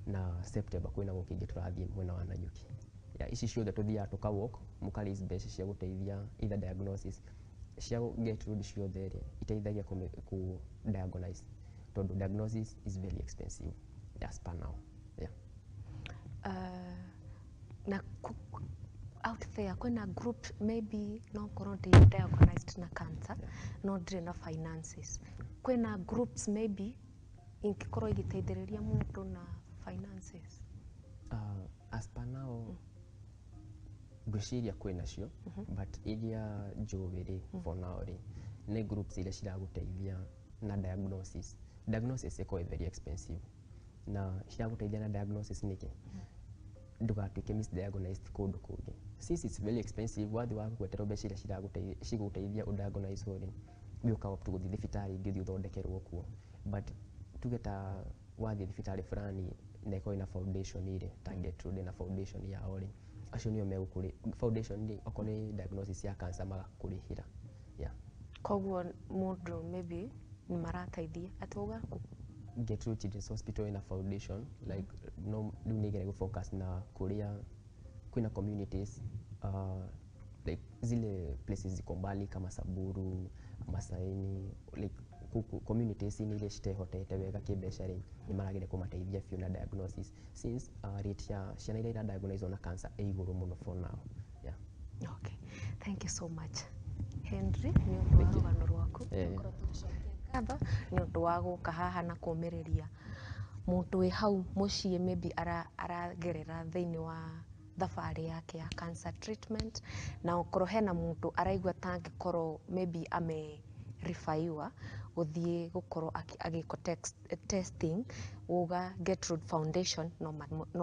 na September kwĩna walk ĩngĩ tũrathiĩ mwena wa Nanyuki. Ya ici ciothe tũthiaga tũka walk, mũka raise mbeca cia gũteithia either diagnosis cia Gertrude ciothe rĩ, iteithagia kũ diagnose, tondũ diagnosis is very expensive as per now, yeah. Na out there kwĩna group, maybe no korwo ndĩ diagnosed na cancer no ndirĩ na finances, kwĩna groups maybe ingĩkorwo igĩteithĩrĩria mũndũ na finances? As per now ngwĩciria kwĩ nacio, but iria njũĩ rĩ, for now rĩ, nĩ groups iria ciragũteithia na diagnosis. Diagnosis ĩkoragwo ĩ very expensive, na ciragũteithia na diagnosis nĩkĩ ndũgatuĩke misdiagnosed kũndũ kũngĩ. Since it's very expensive, wathiĩ wagweterwo mbeca iria cigũteithia ũdiagnose rĩ, we ũka opt gũthiĩ thibitarĩ ingĩ, ũthiĩ ũthondekerwo kuo. But tuge ta wathiĩ thibitarĩ fulani na ĩkorwo ĩna foundation rĩ, ta Gertrude na foundation yao rĩ, acio nĩo megũkũrĩ foundation rĩ, okorwo nĩ diagnosis ya cancer magakũrĩhĩra, yeah. Koguo mũndũ maybe nĩ marateithia atĩ uga kũ? Gertrude Children's Hospital ina foundation like, no rĩu nĩ ĩgeria focus na kũrĩa kwĩna communities, like zile places ziko mbali kama Samburu, Masaini, like kuku communities inĩ iria citehotete wega kĩmbeca rĩ, nĩ marageria kũmateithia biũ na diagnosis, since rate ya ciana iria iradiagnosed na cancer ĩ igũrũ mũno for now, yeah. Okay, thank you so much, Henry, nĩ ũndũ wa Thank you. rũgano rwaku. Eh. Tũkorwo tũgĩcokia ngatho nĩ ũndũ wa gũka haha na kũmĩrĩria mũndũ wĩ hau mũciĩ maybe aragerera thĩinĩ wa thabarĩ yake ya cancer treatment, na okorwo hena mũndũ araigua ta angĩkorwo maybe ame rifaiwa gũthiĩ gũkorwo agĩkwo testing, uga Gertrude Foundation no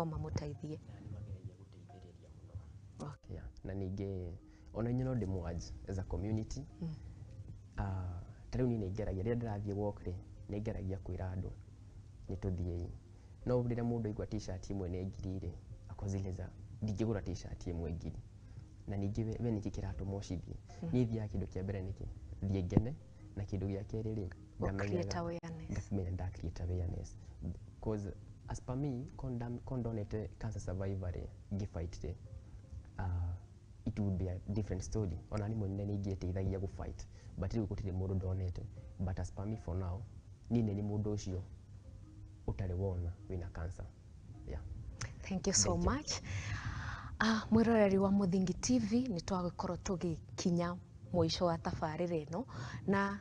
mamũteithie. Na nĩ mageragia gũteithĩrĩria mũno. Yeah. Na ningĩ ona inyuĩ no ndĩmũ-urge as a community. Ta rĩu niĩ nĩ ngeragia rĩrĩa ndĩrathiĩ walk rĩ, nĩ ngeragia kwĩra andũ nĩ tũthiĩi, no rĩrĩa mũndũ aigua T-shirt ĩmwe nĩ 1,000 rĩ, ako zile za ndingĩgũra T-shirt ĩmwe 1,000. Na ningĩ we nĩkĩ kĩratũma ũcithiĩ? Niĩ thiaga kĩndũ kĩa mbere nĩkĩ thiĩ ngene, na kĩndũ gĩa kerĩ rĩ, Gũ create awareness. Ngamenya nda create awareness, cause as per me ko ndonete cancer survivor rĩ ngĩfight rĩ, it would be a different story. Ona ni mwene nĩ ingĩteithagia gũ fight, but rĩu gũtirĩ mũndũ ndonete. But as per me, for now, niĩ nĩ mũndũ ũcio ũtarĩ wona wĩna cancer, yeah. Thank you so Thank you. much. Mwĩroreri wa Mũthingi TV, nĩ twagĩkorwo tũgĩkinya mũico wa tabarĩra ĩno na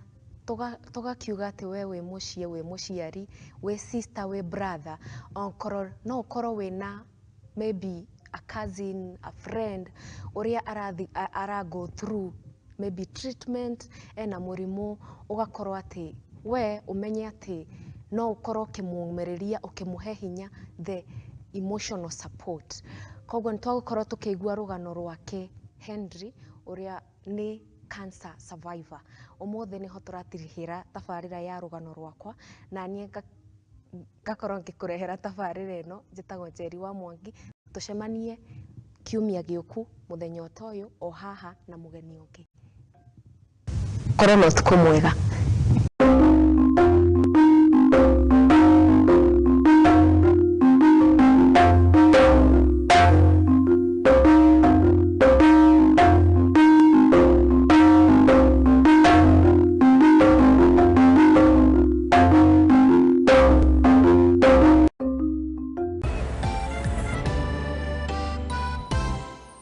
tũgakiuga atĩ we wĩ mũciĩ, wĩ mũciari, wĩ sister, wĩ brother, okorwo no ũkorwo wĩna maybe a cousin, a friend ũrĩa ara go through maybe treatment, ena mũrimũ, ũgakorwo atĩ we ũmenye atĩ no ũkorwo ũkĩmũmĩrĩria, ũkĩmũhe hinya, the emotional support. Koguo nĩ twagũkorwo tũkĩigua rũgano rwake Henry, ũrĩa nĩ cancer survivor. Ũmũthĩ nĩho tũratirihĩra tabarĩra ya rũgano rwakwa, na niĩ ngakorwo ngĩkũrehera tabarĩra ĩno. Njĩtagwo Njeri wa Mwangi. Tũcemanie kiumia gĩũku mũthenya o ta ũyũ, o haha, na mũgeni ũngĩ. Korwo na ũtukũ mwega.